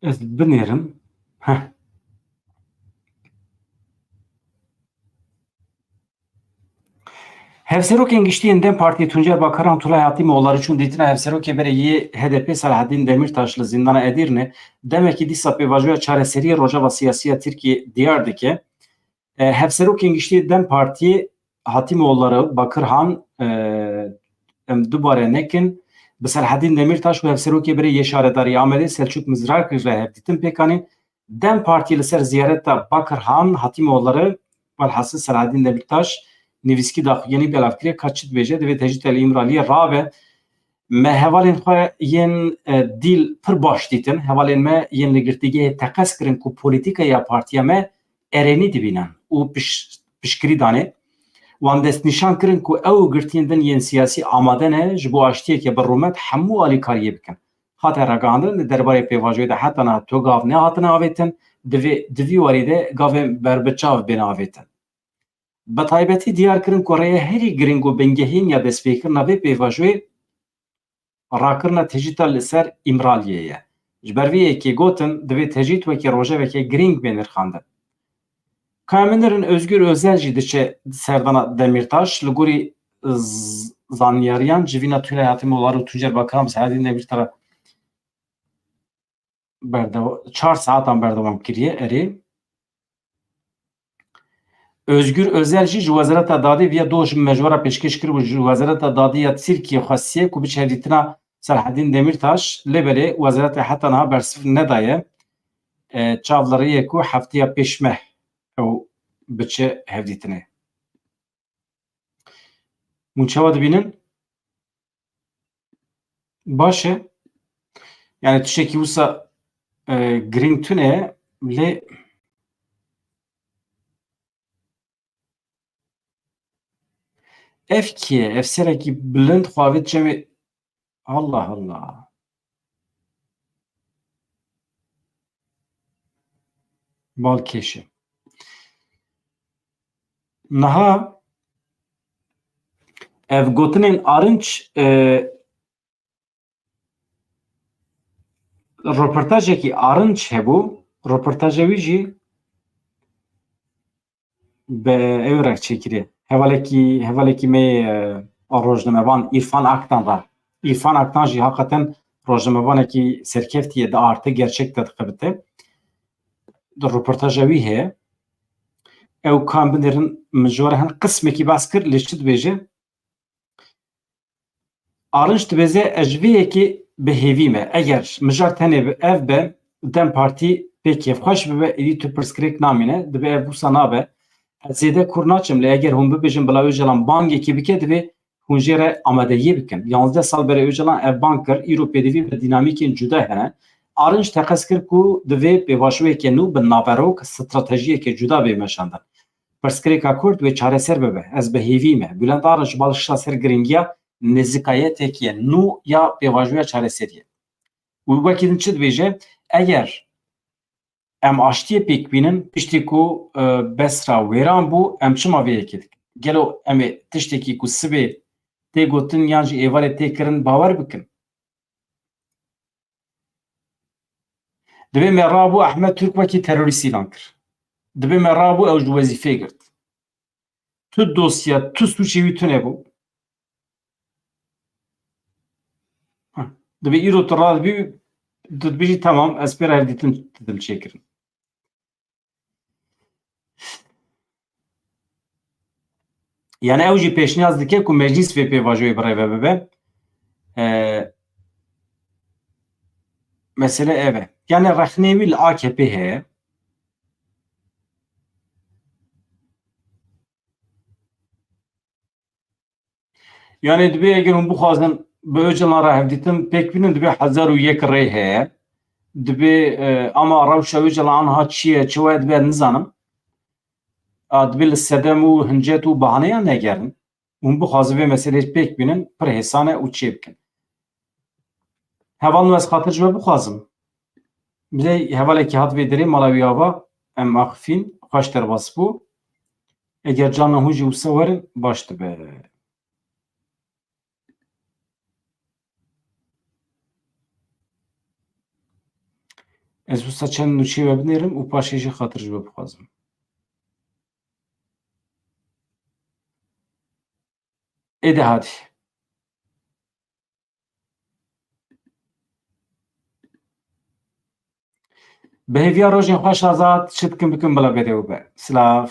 Ez binêrim. Heh. Hevserokên giştî yên DEM Partiyê Tuncer Bakarhan Tulay Hatîmoğulları çûn dîtina hevserokê berê yê H D P Selahaddin Demirtaş li zîndana Edîrne, demekî dîsa pêvajoya çareseriyê rojeva siyasî ya Tirkiyê diyar dike. E, hevserokên giştî DEM Partiyê Hatîmoğulları, Bakirhan, e, em dubare nekin, bi Selahaddin Demirtaş û hevserokê berê yê şaredarî Amedê Selçuk Mizrakli re hevdîtin pêk anîn. DEM Partiyê li ser ziyareta Bakirhan Hatîmoğulları, welhasil Selahaddin Demirtaş nivîskî daxuyanî belav kiriye ka çi dibêje, divê tecrîd li Îmraliyê rabe. Me hevalên xwe yên, e, dîl pir baş dîtin. Hevalên me yên li girtîgehê teqez kirin ku polîtîkaya partiya me erênî dibînin û piş-, piştgirî danê. Wan destnîşan kirin ku ew û girtiyên din yên siyasî amade ne ji bo aştiyeke bi rûmet hemû alîkariyê bikin. Hate ragihandin, di derbarê pêvajoyê de heta niha tu gav nehatine avêtin, divê, di vî warî de gavên berbiçav bên avêtin. Bi taybetî diyar kirin ku rêya herî giring û bingehîn ya destpêkirina vê pêvajoyê rakirina tecrîda li ser Îmraliyê ye. Ji ber vê yekê gotin, divê tecrîd wekî rojeveke girîng bê nirxandin. Ka em binirin, Özgür Özel jî diçe serdana Demîrtaş, li gorî z-, zanyariyan civîna Tülay Hatîmoğulları û Tuncer Bakarhan Selahaddin Demirtaş berdewam, çar saetan berdewam kiriye, erê. Özgür Özel jî ji Wezareta Dadê viya do ji me ji we re pêşkêş kiribû, ji Wezareta Dadê ya Tirkiyê xwestiye ku biçe hevdîtina Selahaddin Demirtaş, lê belê Wezareta heta niha bersiv nedaye. E, çav li rê ye ku hefteya pêş me ew biçe hevdîtinê. Hûn çawa dibînin? Baş e. Yani tiştekî wisa, e, girîng tune ye, lê ev kî ye? Ev serekî bilind xwe avêt cemê. Allah Allah. Balkêş e. Niha ev gotinên Arınç, e, roportajekî Arınç hebû. Roportaja wî jî bi ew re çêkirî. Hevalekî, hevalekî me, e, a rojnamevan Îrfan Aktan re. Îrfan Aktan jî hakikaten rojnamevanekî serkeftî ye, di Arte Gerçek de dixebite. Di roportaja wî heye. Ew kan binêrin, min ji we re hin qismekî behs kir, lê çi dibêje? Arınç dibêje, ez ji vê yekê bi hêvî me. Eger mijar tenê bi ev be, DEM Partî pê kêfxweş bibe, êdî tu pirsgirêk namîne, dibe ev wisa nabe. Ez zêde kûr naçim, lê eger hûn bibêjin bila Ocalan bangekî bike, divê hûn jê re amadeyiyê bikin. Yanzdeh sal berê Ocalan ev bang kir, îro pêdivî bi dînamîkên cuda hene. Arınç teqez kir ku divê pêvajoyeke nû bi naverok, stratejiyeke cuda bê meşandin. Pirsgirêka Kurd wê çareser bibe. Ez bi hêvî me. Bülent Arınç balkişa ser giringiya nêzîkayetekê nû ya pêvajoya çareseriyê. Û wekî din çi dibêje? Eger em aştiyê pêk bînin, piştî ku, e, Besra wêran bû, em çima vê yekê dikin? Gelo em ê tiştekî ku sibê tê gotin yan jî êvarê tê kirin bawer bikin? Divê me rabû Ehmed Türk wekî terorîst îlan kir. Divê me rabû ew ji wezîfê girt. Tu dosya, tu sûcê wî tune bû. Heh. Divê îro tu radibî, tu dibêjî, temam, ez pê re hevdîtin didim çêkirin. Yani ew jî pêşniyaz dike ku meclîs vê pêvajoyê birêve bibe. E, mesele ev e. Yani rexnê wî li A K P heye. Yani divê eger hûn bixwazin bi Ocalan re hevdîtin pêk bînin, divê hezar û yek rê heye. Divê, e, ama rewşa Ocalan anha çi ye, çi waya divê, ez nizanim. A, divê li sedem û hincet û bahaneyan negerin. Hûn bixwazin vê meseleyê pêk bînin, pir hêsan e û çê bikin. Hevalno, ez xatir ji we bixwazim. Bilê hevalekî hat vê derê, mala wî ava, em axifîn, xweş derbas bû. Eger carna hûn jî wisa werin, baş dibe. Ez wisa çend nûçeyê we binêrim û paşê jî xatir ji we bixwazim. Ê de hatî. Bi hêviya rojên xweş Azad, çi dikin bikin bila berê we be. Silav.